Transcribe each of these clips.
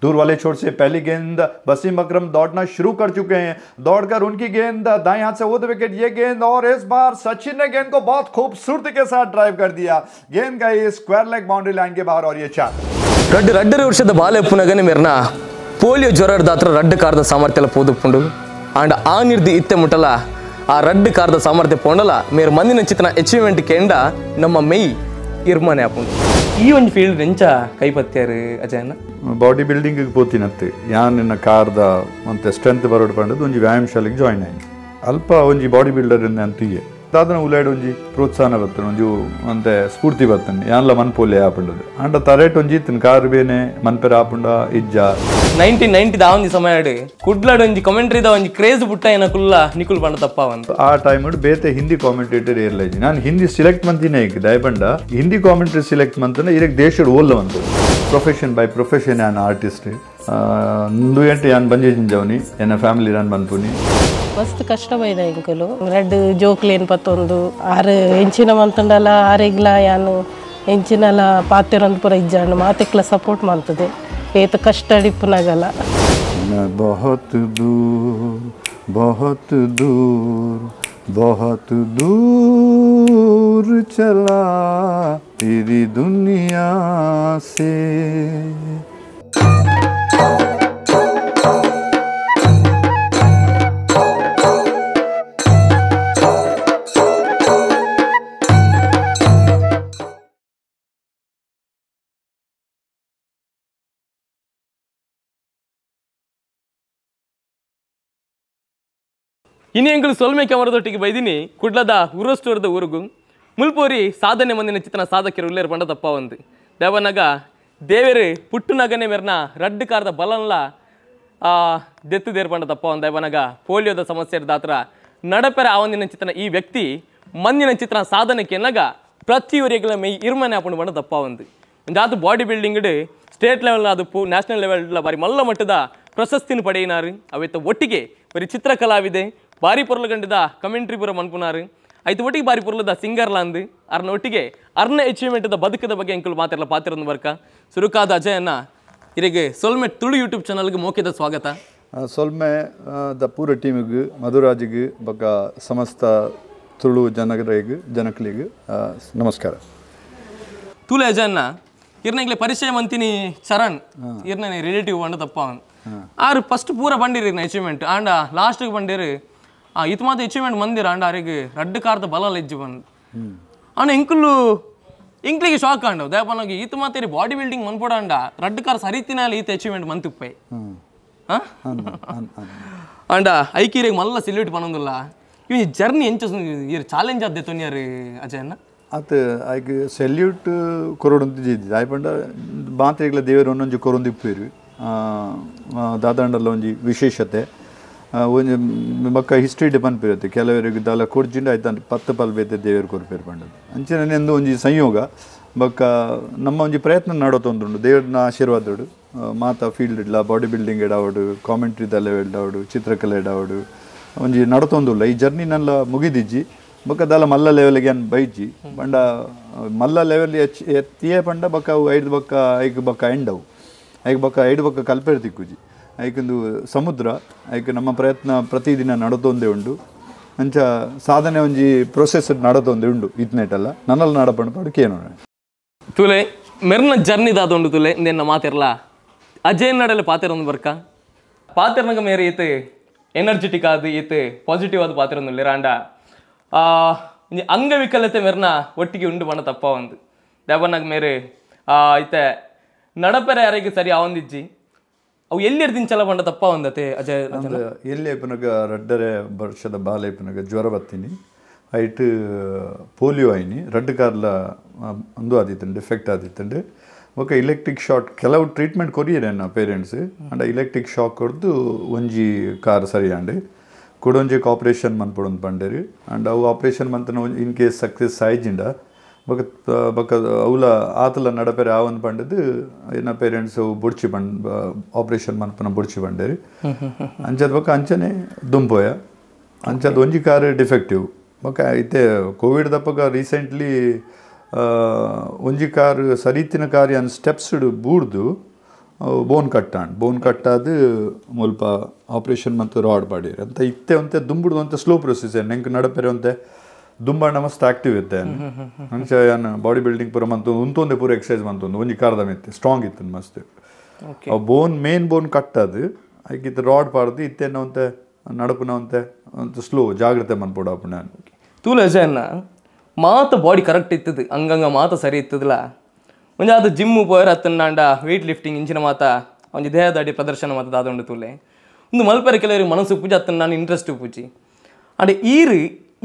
दूर वाले छोर से पहली गेंद वसीम अकरम दौड़ना शुरू कर चुके हैं। दौड़कर उनकी गेंद दाएं हाथ से वो विकेट, ये गेंद और इस बार सचिन ने गेंद को बहुत खूबसूरती के साथ ड्राइव कर दिया। गेंद गई square leg boundary line के बाहर और ये 4। ರಡ್ಡು ರಡ್ಡರ ವರ್ಷದ ಬಾಲೆ ಪುನಗನೆ ಮೆರ್ನ ಪೋಲಿಯೋ ಜ್ವರದ ಹತ್ರ ರಡ್ಡು ಕಾರದ ಸಾಮರ್ಥ್ಯ ಪೋದುಪ್ಪುಂಡು. ಆಂಡ ಆ ನಿರ್ದಿ ಇತ್ತೆ ಮುಟ್ಟಲ ಆ ರಡ್ಡು ಕಾರದ ಸಾಮರ್ಥ್ಯ ಪೋಂಡಲ ಮೇರು ಮಂದಿನ ಚಿತ್ರನ ಅಚೀವ್ಮೆಂಟ್ ಕೇಂಡ ನಮ್ಮ ಮೆಯ್ ಇರ್ಮನೆ ಆಪುಂಡು. ಈ ಒಂದು ಫೀಲ್ಡ್ ಎಂಚ ಕೈಪತ್ಯಾರು ಅಜಯನ್ನ? ಬಾಡಿ ಬಿಲ್ಡಿಂಗ್ ಪೋತಿನತ್ತೆ ಯಾನ್ ನಿನ್ನ ಕಾರ್ದ ಮತ್ತೆ ಸ್ಟ್ರೆಂತ್ ಬರೋಡು ಪಂಡದು ಒಂಜಿ ವ್ಯಾಯಾಮ ಶಾಲೆಗೆ ಜಾಯ್ನ್ ಆಯ್ತು. ಅಲ್ಪ ಒಂಜಿ ಬಾಡಿ ಬಿಲ್ಡರ್ ಅಂತೀಯೆ ದಾದನ ಉಲಾಯ್ಡ್ ಒಂಜಿ ಪ್ರೋತ್ಸಾಹನ ಬರ್ತನೆ, ಒಂಜಿ ಅಂತೆ ಸ್ಫೂರ್ತಿ ಬರ್ತನೆ, ಯಾನ್ಲ ಮನ್ಪೋಲೆ ಆಪುಂಡದು. ಅಂಡ ತರೇಟ್ ಒಂಜಿ ಇತ್ತಿನ ಕಾರ್ ಬೇನೆ ಮನ್ಪೆರ ಆಪುಂಡ ಇಜ್ಜ. 1990 ದ ಒಂಜಿ ಸಮಯ ಕುಡ್ಲಾಡ್ ಒಂಜಿ ಕಮೆಂಟ್ರಿದ ಒಂಜಿ ಕ್ರೇಜ್ ಬುಟ್ಟ ಕುಲ್ಲ ನಿಕುಲ್ ಬಂಡ ತಪ್ಪಾವಂತ. ಆ ಟೈಮ್ ಬೇತೆ ಹಿಂದಿ ಕಾಮೆಂಟೇಟರ್ ಏರ್ಲೈಜಿ. ನಾನು ಹಿಂದಿ ಸಿಲೆಕ್ಟ್ ಮಂತಿನೇ ಈಗ ದಯಬಂಡ ಹಿಂದಿ ಕಾಮೆಂಟ್ರಿ ಸೆಲೆಕ್ಟ್ ಮಂತನ ಇರಕ್ ದೇಶಡ್ ಓಲ್ಲ ಬಂತು. Profession by profession ಯಾನ್ ಆರ್ಟಿಸ್ಟ್ ಎಂಟು ಯಾನ್ ಬಂಜೇಜಿಂಜವನಿ ಎನ್ನ ಫ್ಯಾಮಿಲಿ ರನ್ ಮನ್ಪುನಿ. ಮಸ್ತ್ ಕಷ್ಟ ಬೈದ ಇಂಕಲು ರೆಡ್ ಜೋಕ್ಲೇನ್ ಪತ್ತೊಂದು ಆರು ಎಂಚಿನ ಮಂತಂಡಲ ಆರೆಗ್ಲ ಯಾನು ಎಂಚಿನಲ ಪಾತೆರೊಂದು ಪೂರ ಇಜ್ಜಾಂಡು ಮಾತೆಕ್ಲ ಸಪೋರ್ಟ್ ಮಾಡ್ತದೆ ಏತ ಕಷ್ಟ ಅಡಿಪುನಾಗಲ್ಲ. बहुत दूर बहुत दूर बहुत दूर चला तेरी दुनिया से. ಇನ್ನು ಎಂಗಳು ಸೊಲ್ಮೆ ಕ್ಯಾಮರದೊಟ್ಟಿಗೆ ಬೈದಿನಿ ಕುಡ್ಲದ ಉರಸ್ಟೋರ್ದ ಊರುಗು ಮುಲ್ಪೋರಿ ಸಾಧನೆ ಮಂದಿನ ಚಿತ್ರನ ಸಾಧಕರು ಉಲ್ಲೇರು ಬಂಡ ತಪ್ಪ ಒಂದು ದೇವನಗ ದೇವೇರು ಪುಟ್ಟುನಗನೆ ಮೆರ್ನ ರಡ್ಡು ಕಾರದ ಬಲನ್ಲ ದೆತ್ತು ದೇರು ಬಂಡ ತಪ್ಪ ಒಂದು ದೇವನಗ ಪೋಲಿಯೋದ ಸಮಸ್ಯೆ ದಾತ್ರ ನಡಪೆರ ಆವಂದಿನ ಚಿತ್ರನ ಈ ವ್ಯಕ್ತಿ ಮಂದಿನ ಚಿತ್ರ ಸಾಧನೆಗೆ ಎನ್ನಗ ಪ್ರತಿಯೊರಿಗಳ ಮೈ ಇರ್ಮನೆ ಆಪುಂಡು ಬಂಡ ತಪ್ಪ ಒಂದು ಒಂದಾತು body building state level ಅದು ನ್ಯಾಷನಲ್ ಲೆವೆಲ್ ಬಾರಿ ಮಲ್ಲ ಮಟ್ಟದ ಪ್ರಶಸ್ತಿನ ಪಡೆಯಿನಾರು. ಅವೆತ್ತ ಒಟ್ಟಿಗೆ ಬರೀ ಚಿತ್ರಕಲಾವಿದೆ ಬಾರಿ ಪೊರ್ಲು ಗಂಡದ ಕಮೆಂಟ್ರಿ ಪೂರ ಮನ್ಪುನಾರು. ಐತು ಒಟ್ಟಿಗೆ ಬಾರಿ ಪೊರ್ಲದ ಸಿಂಗರ್ ಲಾಂದು ಅರ್ನ ಒಟ್ಟಿಗೆ ಅರ್ನ ಅಚೀವ್ಮೆಂಟ್ದ ಬದುಕದ ಬಗ್ಗೆ ಎಂಕುಲು ಮಾತಾಡಲ ಪಾತಿರಂದು ಬರ್ಕ ಸುರುಕಾದ ಅಜಯನ್ನ ಇರಿಗೆ ಸೊಲ್ಮೆ ತುಳು ಯೂಟ್ಯೂಬ್ ಚಾನಲ್ಗೆ ಮೋಕಿದ ಸ್ವಾಗತ. ಸೊಲ್ಮೆ the ಪೂರ ಟೀಮಿಗೆ ಮಧುರಾಜಿಗೆ ಬೊಕ್ಕ ಸಮಸ್ತ ತುಳು ಜನರಿಗೆ ಜನಕಲಿಗೆ ನಮಸ್ಕಾರ. ತುಳು ಅಜಯನ್ನ ಇರ್ನ ಪರಿಚಯ ಮಂತಿನಿ ಚರಣ್ ಇರ್ನ ರಿಲೇಟಿವ್ ಅಂಡ ತಪ್ಪ ಆರು ಫಸ್ಟ್ ಪೂರ ಬಂಡಿರಿ ಅಚೀವ್ಮೆಂಟ್ ಆಂಡ ಲಾಸ್ಟ್ಗೆ ಬಂಡಿರು ಇತ್ತು ಮಾತ್ರ ಅಚೀವ್ಮೆಂಟ್ ಮಂದಿರ ಆಂಡ ಆರಿಗೆ ರಡ್ಡು ಕಾರದ ಬಲ ಲಜ್ಜಿ ಬಂದು ಆಂಡ ಎಂಕುಲು ಇಂಕ್ಲಿಗೆ ಶಾಕ್ ಆಂಡ ದೇಪನಾಗಿ ಈತ ಮಾತ್ರ ಬಾಡಿ ಬಿಲ್ಡಿಂಗ್ ಮನ್ಪೋಡ ಅಂಡ ರಡ್ಡು ಕಾರ್ ಸರಿತಿನಾಲ ಈತ ಅಚೀವ್ಮೆಂಟ್ ಮಂತುಪ್ಪೆ ಆಂಡ ಐಕೀರಿಗೆ ಮಲ್ಲ ಸಿಲ್ಯೂಟ್ ಪನೊಂದುಲ್ಲ. ಇವ್ ಜರ್ನಿ ಎಂಚ ಚಾಲೆಂಜ್ ಆದ್ದೆ ತೊನ್ಯಾರು ಅಜಯನ್ನ? ಆತ ಐಕ್ ಸೆಲ್ಯೂಟ್ ಕೊರೊಡಂತ ಜಿದ್ದಿ ಆಯ್ಪಂಡ ಬಾಂತ್ರಿಗಳ ದೇವರು ಒಂದೊಂಜಿ ಕೊರೊಂದಿಪ್ಪೇರು ದಾದಾಂಡಲ್ಲ ಒಂಜಿ ವಿಶೇಷತೆ ಒಂಜಿ ಬೊಕ್ಕ ಹಿಸ್ಟ್ರಿ ಪನ್ಪಿರುತ್ತೆ. ಕೆಲವರಿಗೆ ದಾಲ ಕೊರ್ಜಿಂಡ ಆಯ್ತು ಪತ್ತು ಪಲ್ಬೇತೆ ದೇವರು ಕೊರ್ಪೇರು ಪಂಡದು ಅಂಚಿನ ಎಂದು ಒಂಜಿ ಸಂಯೋಗ ಬೊಕ್ಕ ನಮ್ಮ ಒಂಜಿ ಪ್ರಯತ್ನ ನಡೋತೊಂದುಂಡು ದೇವ್ರನ್ನ ಆಶೀರ್ವಾದಡು ಮಾತಾ ಫೀಲ್ಡ್ ಇಡ್ಲ ಬಾಡಿ ಬಿಲ್ಡಿಂಗ್ ಎಡಾವಡು ಕಾಮೆಂಟ್ರಿದ ಲೆವೆಲ್ ಎಡಾವಡು ಚಿತ್ರಕಲೆ ಎಡಾವಡು ಒಂಜಿ ನಡತೊಂದುಲ್ಲ. ಈ ಜರ್ನಿನೆಲ್ಲ ಮುಗಿದಿಜ್ಜಿ ಬೊಕ್ಕ ದಾಲ ಮಲ್ಲ ಲೆವೆಲ್ಗೆ ಅನ್ ಬೈಜಿ ಪಂಡ ಮಲ್ಲ ಲೆವೆಲ್ ಎತ್ತಿಯೇ ಪಂಡ ಬೊಕ್ಕ ಅವು ಐದು ಬೊಕ್ಕ ಐಕ್ ಬೊಕ್ಕ ಎಂಡವು ಐಕ್ ಬೊಕ್ಕ ಐದು ಬೊಕ್ಕ ಕಲ್ಪೇರು ತಿಕ್ಕುಜಿ ಐಕೊಂದು ಸಮುದ್ರ ಐಕ್ ನಮ್ಮ ಪ್ರಯತ್ನ ಪ್ರತಿದಿನ ನಡತೊಂದೇ ಉಂಡು. ಅಂಚ ಸಾಧನೆ ಒಂಜಿ ಪ್ರೊಸೆಸ್ ನಡತೊಂದೇ ಉಂಡು ಇತ್ನೇಟಲ್ಲ ನನ್ನಲ್ಲಿ ನಡಪಂಡು ಪಾಡು ಕೇನೋ ತುಲೆ ಮೆರ್ನ ಜರ್ನಿ ದಾದೊಂಡು ತುಲೆ ನಿನ್ನ ಮಾತಿರಲ್ಲ ಅಜಯ್ ನಡಲೆ ಪಾತಿರೊಂದು ಬರ್ಕ ಪಾತಿರ್ನಗ ಮೇರೆ ಈತ ಎನರ್ಜೆಟಿಕ್ ಆದ ಈತ ಪಾಸಿಟಿವ್ ಆದ ಪಾತಿರೊಂದು ರಾಂಡ ಅಂಗವಿಕಲತೆ ಮೆರ್ನ ಒಟ್ಟಿಗೆ ಉಂಡು ಬಣ್ಣ ತಪ್ಪ ಒಂದು ದೇವನಾಗ ಮೇರೆ ಈತ ನಡಪೆರೆ ಯಾರಿಗೆ ಸರಿ ಆವಂದಿಜ್ಜಿ ಅವು ಎಲ್ಲಿ ಚಲ ಬಂಡ ತಪ್ಪ ಒಂದತೆ ಅಜಯ್? ಎಲ್ಲಿ ಪುನಗ ರಡ್ಡರೆ ವರ್ಷದ ಬಾಲೆ ಪುನಗ ಜ್ವರ ಬತ್ತೀನಿ ಐಟ್ ಪೋಲಿಯೋ ಆಯ್ನಿ ರಡ್ಡು ಕಾರ್ಲ ಅಂದು ಆದಿತ್ತುಂಡು ಡಿಫೆಕ್ಟ್ ಆದಿತ್ತುಂಡು. Okay electric shock ಕೆಲವು ಟ್ರೀಟ್ಮೆಂಟ್ ಕೊರಿಯರೆ ನನ್ನ parents and electric shock ಕೊಡ್ದು ಒಂಜಿ ಕಾರ್ ಸರಿ ಆಂಡ್ ಕುಡೊಂಜಿಗೆ ಆಪ್ರೇಷನ್ ಮನ್ಪೊಡೊಂದು ಪಂಡೇರು ಆ್ಯಂಡ್ ಅವು ಆಪ್ರೇಷನ್ ಮಂತನ in case success ಆಯ್ಜಿಂಡ ಬೊಕ ಬೊಕ ಅವುಲ ಆತಲ ನಡಪೆರೆ ಆವೊಂದು ಪಂಡದು ಎನ್ನ ಪೇರೆಂಟ್ಸ್ ಅವು ಬುಡ್ಚಿ ಪಂಡ್ ಆಪ್ರೇಷನ್ ಮನ್ಪುನ ಬುಡ್ಚಿ ಪಂಡೇರು ಅಂಚದ ಬೊಕ ಅಂಚನೆ ದುಂಪೋಯ ಅಂಚದ ಒಂಜಿ ಕಾರ್ ಡಿಫೆಕ್ಟಿವ್ ಬೊಕ ಇತ್ತೆ ಕೋವಿಡ್ ದಪ್ಪಗ ರೀಸೆಂಟ್ಲಿ ಒಂಜಿ ಕಾರ್ ಸರಿತಿನ ಕಾರ್ ಅನ್ ಸ್ಟೆಪ್ಸ್ ಬೂಡ್ದು ಬೋನ್ ಕಟ್ಟಾಂಡ್ ಬೋನ್ ಕಟ್ಟಾದು ಮುಲ್ಪ ಆಪ್ರೇಷನ್ ಮತ್ತು ರಾಡ್ ಪಾಡೀರ್ ಅಂತ ಇತ್ತೆ ಒಂತೆ ದುಂಬುಡು ಒಂತೆ ಸ್ಲೋ ಪ್ರೊಸೀಸ್ ಎಂಕ್ ನಡಪೆರೆ ಒಂತೆ ದುಂಬಾಂಡ ಮಸ್ತ್ ಆಕ್ಟಿವ್ ಇತ್ತೆ ಅಂಚ ಯಾನ್ ಬಾಡಿ ಬಿಲ್ಡಿಂಗ್ ಪೂರ ಮಂತೊಂದು ಉಂತೊಂದೆ ಪೂರ ಎಕ್ಸಸೈಸ್ ಮಂತೊಂದು ಒಂಜಿ ಕಾರ್ದ ಮಿತ್ತೆ ಸ್ಟ್ರಾಂಗ್ ಇತ್ತು ಮಸ್ತ್ ಬೋನ್ ಮೇನ್ ಬೋನ್ ಕಟ್ಟಾದು ಐಕಿತ್ತು ರಾಡ್ ಪಾಡ್ದು ಇತ್ತೆನ ಒಂತೆ ನಡಪುನ ಒಂತೆ ಒಂತೆ ಸ್ಲೋ ಜಾಗ್ರತೆ ಮನ್ಪೋಡು ಅಪ್ಪು ನಾನು ತೂಲ ಅಜಯನ್ನ ಮಾತ ಬಾಡಿ ಕರೆಕ್ಟ್ ಇತ್ತದು ಅಂಗಂಗ ಮಾತ ಸರಿ ಇತ್ತದಲ್ಲ ಒಂಜಿ ಅದು ಜಿಮ್ ಪೋಯರ್ ಅತ್ತನ್ನಾಂಡ ವೆಯ್ಟ್ ಲಿಫ್ಟಿಂಗ್ ಇಂಚಿನ ಮಾತ ಒಂಜಿ ದೇಹದ ಅಡಿ ಪ್ರದರ್ಶನ ಮಾತ ದಾದೊಂಡು ತೂಲೆ ಒಂದು ಮಲ್ಪೆರೆ ಕೆಲವರಿಗೆ ಮನಸ್ಸು ಪೂಜೆ ಅತ್ತನ್ನ ನಾನು ಇಂಟ್ರೆಸ್ಟ್ ಪೂಜಿ ಅಂಡ್ ಈರು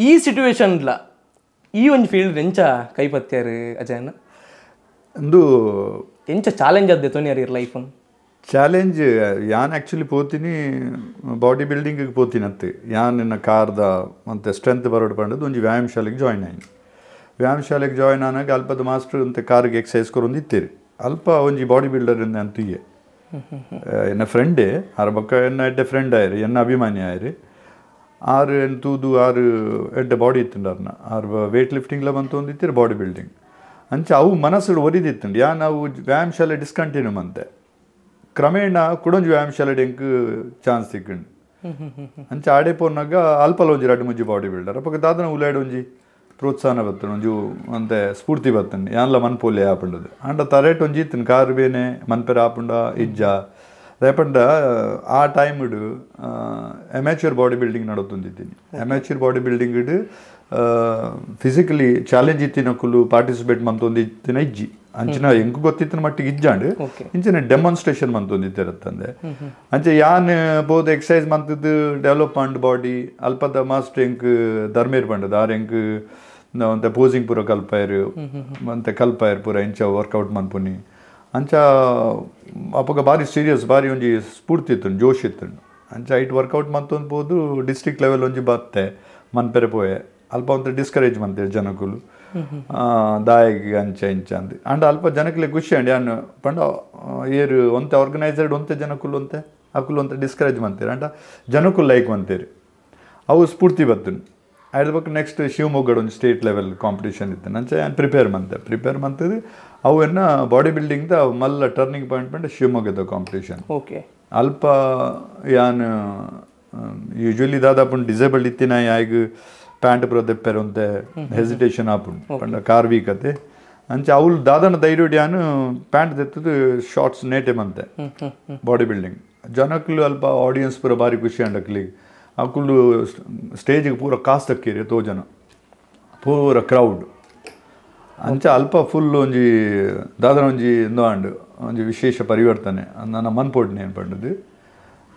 ಈ ಸಿಟುವೇಶನ್ಲ ಈ ಒಂದು ಫೀಲ್ಡ್ ಎಂಚ ಕೈಪತ್ಯಾರು ಅಜಯನ್ನ ಒಂದು ಎಂಚ ಚಾಲೆಂಜ್ ಅದ್ದೆ ತೊನಿಯರ್ ಇರ್ ಲೈಫ್ ಚಾಲೆಂಜ್ ಯಾನ್ ಆ್ಯಕ್ಚುಲಿ ಪೋತೀನಿ ಬಾಡಿ ಬಿಲ್ಡಿಂಗಿಗೆ ಪೋತೀನಿ ಅತ್ತೆ ಯಾನ್ ನಿನ್ನ ಕಾರ್ದ ಮತ್ತು ಸ್ಟ್ರೆಂತ್ ಬರೋಡು ಪಂಡದ್ದು ಒಂಜಿ ವ್ಯಾಯಾಮ ಶಾಲೆಗೆ ಜಾಯ್ನ್ ಆಯ್ತು ವ್ಯಾಯಾಮ ಶಾಲೆಗೆ ಜಾಯ್ನ್ ಆನಾಗ ಅಲ್ಪದ ಮಾಸ್ಟರ್ ಅಂತ ಕಾರ್ಗೆ ಎಕ್ಸಸೈಸ್ ಕೊರೊಂದು ಇತ್ತೀರಿ ಅಲ್ಪ ಒಂಜಿ ಬಾಡಿ ಬಿಲ್ಡರ್ ಅಂತ ಇಯೆ ಎನ್ನ ಫ್ರೆಂಡೇ ಆರು ಬೊಕ್ಕ ಎನ್ನ ಎಡ್ಡೆ ಫ್ರೆಂಡ್ ಆಯ್ರಿ ಎನ್ನ ಅಭಿಮಾನಿ ಆಯ್ರಿ ಆರು ಎನ್ ತೂದು ಆರು ಎಡ್ಡೆ ಬಾಡಿ ಇತ್ತುಂಡು ಅರ್ನ ಆರು ವೇಟ್ ಲಿಫ್ಟಿಂಗ್ಲ ಬಂತು ಒಂದು ಇತ್ತೀರಿ ಬಾಡಿ ಬಿಲ್ಡಿಂಗ್ ಅಂಚ ಅವು ಮನಸ್ಸು ಒರಿದಿತ್ತುಂಡು ಯಾ ನಾವು ವ್ಯಾಯಾಮ ಶಾಲೆ ಡಿಸ್ಕಂಟಿನ್ಯೂ ಮಂತೆ ಕ್ರಮೇಣ ಕುಡೊಂಜಿ ವ್ಯಾಯಾಮ ಶಾಲೆ ಎಂಕ್ ಚಾನ್ಸ್ ಸಿಕ್ಕಂಡು ಅಂಚ ಆಡೆ ಪೋನಾಗ ಅಲ್ಪಲ ಒಂಜಿ ರಡ್ಡು ಮುಂಜಿ ಬಾಡಿ ಬಿಲ್ಡರ್ ಅಪ್ಪಗ ದಾದನ ಉಲಾಡ್ ಒಂಜಿ ಪ್ರೋತ್ಸಾಹನ ಬತ್ತನು ಒಂಜು ಅಂತೆ ಸ್ಫೂರ್ತಿ ಬತ್ತನು ಯಾನ್ಲ ಮನ್ಪೋಲೆ ಆಪುಂಡದು ಅಂಡ ತರೇಟ್ ಒಂಜಿ ಇತ್ತನು ಕಾರ್ ಬೇನೆ ಮನ್ಪೆರ ಆಪುಂಡ ಇಜ್ಜ ರೇಪಂಡ ಆ ಟೈಮ್ಡು amateur body building ನಡತೊಂದಿದ್ದೀನಿ amateur body building physically challenge ಇತ್ತಿನಕುಲು participate ಮಂತೊಂದು ಇತ್ತಿನ ಇಜ್ಜಿ ಅಂಚಿನ ಎಂಕು ಗೊತ್ತಿತ್ತಿನ ಮಟ್ಟಿಗೆ ಇಜ್ಜಾಂಡ್ ಇಂಚಿನ ಡೆಮಾನ್ಸ್ಟ್ರೇಷನ್ ಮಂತೊಂದಿತ್ತಿರತ್ತಂದೆ ಅಂಚೆ ಯಾನ್ ಬೋದು ಎಕ್ಸಸೈಸ್ ಮಂತದ್ದು ಡೆವಲಪ್ ಅಂಡ್ ಬಾಡಿ ಅಲ್ಪದ ಮಾಸ್ಟರ್ ಎಂಕ್ ಧರ್ಮೇರ್ ಪಂಡದ ಆರ್ ಎಂಕ್ ಒಂತೆ ಪೋಸಿಂಗ್ ಪೂರ ಕಲ್ಪಾಯರು ಅಂತೆ ಕಲ್ಪಾಯರು ಪೂರ ಇಂಚ ವರ್ಕೌಟ್ ಮನ್ಪುನಿ ಅಂಚ ಅಪಗ ಬಾರಿ ಸೀರಿಯಸ್ ಬಾರಿ ಒಂಜಿ ಸ್ಫೂರ್ತಿ ಇತ್ತು ಜೋಶ್ ಇತ್ತು ಅಂಚ ಐಟ್ ವರ್ಕೌಟ್ ಮಂತೊಂದು ಪೋದು ಡಿಸ್ಟ್ರಿಕ್ಟ್ ಲೆವೆಲ್ ಒಂಜಿ ಬತ್ತೆ ಮನ್ಪೆರೆ ಪೋಯೆ ಅಲ್ಪ ಒಂತೆ ಡಿಸ್ಕರೇಜ್ ಮಂತೇರು ಜನಕುಲು ದಾಯಗೆ ಅಂಚ ಇಂಚ ಅಂದ್ ಅಂಡ ಅಲ್ಪ ಜನಕ್ಲೆ ಖುಷಿ ಅಂಡ್ ಯಾನ್ ಪಂಡ ಏರು ಒಂತೆ ಆರ್ಗನೈಸರ್ಡ್ ಒಂತೆ ಜನಕುಲು ಒಂತೆ ಅಕುಲು ಒಂತೆ ಡಿಸ್ಕರೇಜ್ ಮಂತೇರು ಅಂಡ ಜನಕುಲು ಲೈಕ್ ಮಂತೇರು ಅವು ಸ್ಫೂರ್ತಿ ಬತ್ತುನು ಅದ್ರ ಬಗ್ಗೆ ನೆಕ್ಸ್ಟ್ ಶಿವಮೊಗ್ಗಡ್ ಒಂದು state level competition ಇತ್ತು ಅಂಚ ಯಾನ್ ಪ್ರಿಪೇರ್ ಮಂತೆ ಪ್ರಿಪೇರ್ ಮಂತದ್ದು ಅವು ಎನ್ನ ಬಾಡಿ ಬಿಲ್ಡಿಂಗ್ದ ಮಲ್ಲ ಟರ್ನಿಂಗ್ ಪಾಯಿಂಟ್ ಪಂಡ ಶಿವಮೊಗ್ಗದ ಕಾಂಪಿಟೇಷನ್ ಓಕೆ ಅಲ್ಪ ಯಾನ್ ಯೂಶ್ವಲಿ ದಾದಾಪುಂಡು ಡಿಸೇಬಲ್ಡ್ ಇತ್ತಿನ ಯಾಗ ಪ್ಯಾಂಟ್ ಪೂರ ದೆಪ್ಪೆರೆ ಒಂತೆ ಹೆಸಿಟೇಷನ್ ಆಪುಂಡು ಪಂಡ ಕಾರ್ ವೀಕ್ ಅತೆ ಅಂಚ ಅವ್ಲು ದಾದನ ಧೈರ್ಯ ಯಾನು ಪ್ಯಾಂಟ್ ದೆತ್ತದು ಶಾರ್ಟ್ಸ್ ನೇಟೆ ಮಂತೆ ಬಾಡಿ ಬಿಲ್ಡಿಂಗ್ ಜನಕ್ಲು ಅಲ್ಪ ಆಡಿಯನ್ಸ್ ಪೂರ ಬಾರಿ ಖುಷಿ ಅಂಡಕ್ಲಿ ಅಕುಲು ಸ್ಟೇಜಿಗೆ ಪೂರ ಕಾಸು ತಕ್ಕೀರಿ ತೋ ಜನ ಪೂರ ಕ್ರೌಡ್ ಅಂಚ ಅಲ್ಪ ಫುಲ್ ಒಂಜಿ ದಾದನ ಒಂಜಿ ಇಂದು ಅಂಡು ಒಂಜಿ ವಿಶೇಷ ಪರಿವರ್ತನೆ ನನ್ನ ಮನ್ಪೋಡ್ನೆ ಏನು ಪಂಡದು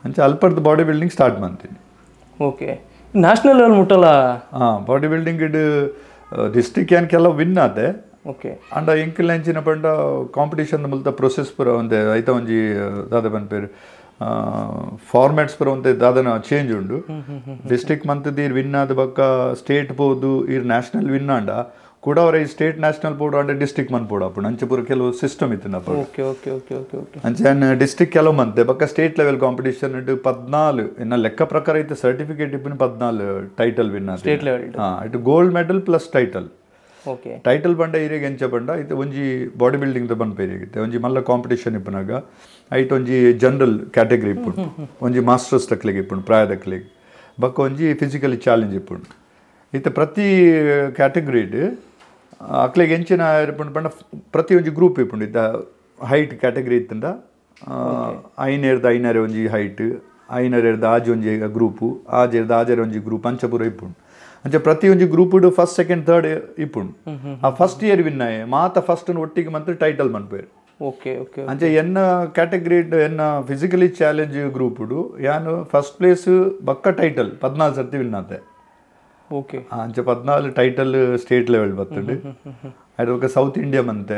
ಅಂಚ ಅಲ್ಪರ್ದು body building start ಮಾಡ್ತೀನಿ okay national level ಮುಟ್ಟಲ್ಲ ಹಾಂ ಬಾಡಿ ಬಿಲ್ಡಿಂಗ್ ಇಡು ಡಿಸ್ಟ್ರಿಕ್ಟ್ ಏನು ಕೆಲವು ವಿನ್ ಆತೆ ಓಕೆ ಅಂಡ ಎಂಕಲ್ ಎಂಚಿನ ಪಂಡ ಕಾಂಪಿಟೇಷನ್ ಮುಲ್ತ ಪ್ರೊಸೆಸ್ ಪೂರ ಒಂತೆ ಐತ ಒಂಜಿ ದಾದ ಪನ್ಪೇರು ಫಾರ್ಮ್ಯಾಟ್ಸ್ ಪೂರ ಒಂತೆ ದಾದನ ಚೇಂಜ್ ಉಂಡು ಡಿಸ್ಟ್ರಿಕ್ಟ್ ಮಂತದ್ದು ಇರ್ ವಿನ್ ಆದ ಬಕ್ಕ ಸ್ಟೇಟ್ ಪೋದು ಇರ್ ನ್ಯಾಷನಲ್ ವಿನ್ ಆಂಡ ಕೂಡ ಅವರ ಈ ಸ್ಟೇಟ್ ನ್ಯಾಷನಲ್ ಪೋಡು ಅಂಡ ಡಿಸ್ಟ್ರಿಕ್ಟ್ ಮನ್ ಪೋಡು ಅಪ್ಪು ಅಂಚೆ ಪೂರ ಕೆಲವು ಸಿಸ್ಟಮ್ ಇತ್ತು okay okay okay okay okay ಅಂಚೆ ಡಿಸ್ಟ್ರಿಕ್ಟ್ ಕೆಲವು ಮಂತೆ ಬಕ್ಕ state level competition ಇಟ್ಟು 14 ಇನ್ನು ಲೆಕ್ಕ ಪ್ರಕಾರ ಇತ್ತು certificate ಇಪ್ಪು 14 title win state level ಹಾಂ ಇಟ್ಟು gold medal plus title okay title ಬಂಡ ಇರೇಗೆ ಎಂಚ ಬಂಡ ಇದು ಒಂಜಿ ಬಾಡಿ ಬಿಲ್ಡಿಂಗ್ ಬಂಡ ಪೇರಿಗಿತ್ತೆ ಒಂಜಿ ಮಲ್ಲ ಕಾಂಪಿಟೇಷನ್ ಇಪ್ಪನಾಗ ಐಟ್ ಒಂಜಿ ಜನರಲ್ ಕ್ಯಾಟಗರಿ ಇಪ್ಪುಂಡು ಒಂಜಿ ಮಾಸ್ಟರ್ಸ್ ತಕ್ಲಿಗೆ ಇಪ್ಪುಂಡು ಪ್ರಾಯದಕ್ಲಿಗೆ ಬಕ್ಕ ಒಂಜಿ ಫಿಸಿಕಲಿ ಚಾಲೆಂಜ್ ಇಪ್ಪುಂಡು ಇತ್ತೆ ಪ್ರತಿ ಕ್ಯಾಟಗರಿಡ್ ಅಕ್ಲೆಗೆ ಎಂಚಿನ ಇಪ್ಪುಂಡು ಪಂಡ ಪ್ರತಿ ಒಂಜಿ ಗ್ರೂಪ್ ಇಪ್ಪುಂಡು ಇತ್ತ ಹೈಟ್ ಕ್ಯಾಟಗರಿ ಇತ್ತಂಡ 5 5 ಒಂಜಿ ಹೈಟ್ 5 ಆಜ್ ಒಂಜಿ ಗ್ರೂಪು ಆಜೆರ್ದ ಆಜೆರ ಒಂಜಿ ಗ್ರೂಪ್ ಅಂಚಪುರ ಇಪ್ಪುಂಡು ಅಂಚ ಪ್ರತಿಯೊಂಜಿ group first second third ಇಪ್ಪುಂಡು ಆ first year win ಆಯೆ ಮಾತ ಫಸ್ಟ್ ಒಟ್ಟಿಗೆ ಮಾತ್ರ ಟೈಟಲ್ ಮನ್ಪೇರು ಓಕೆ ಓಕೆ ಅಂಚ ಎನ್ನ ಕ್ಯಾಟಗರಿ ಎನ್ನ physically challenge group ಯಾನು ಫಸ್ಟ್ ಪ್ಲೇಸ್ ಬಕ್ಕ ಟೈಟಲ್ 14 ಸರ್ತಿ ವಿನ್ ಆತೆ ಓಕೆ ಅಂಚ 14 title state level ಬರ್ತದೆ ಅದ್ರ ಸೌತ್ ಇಂಡಿಯಾ ಮಂತೆ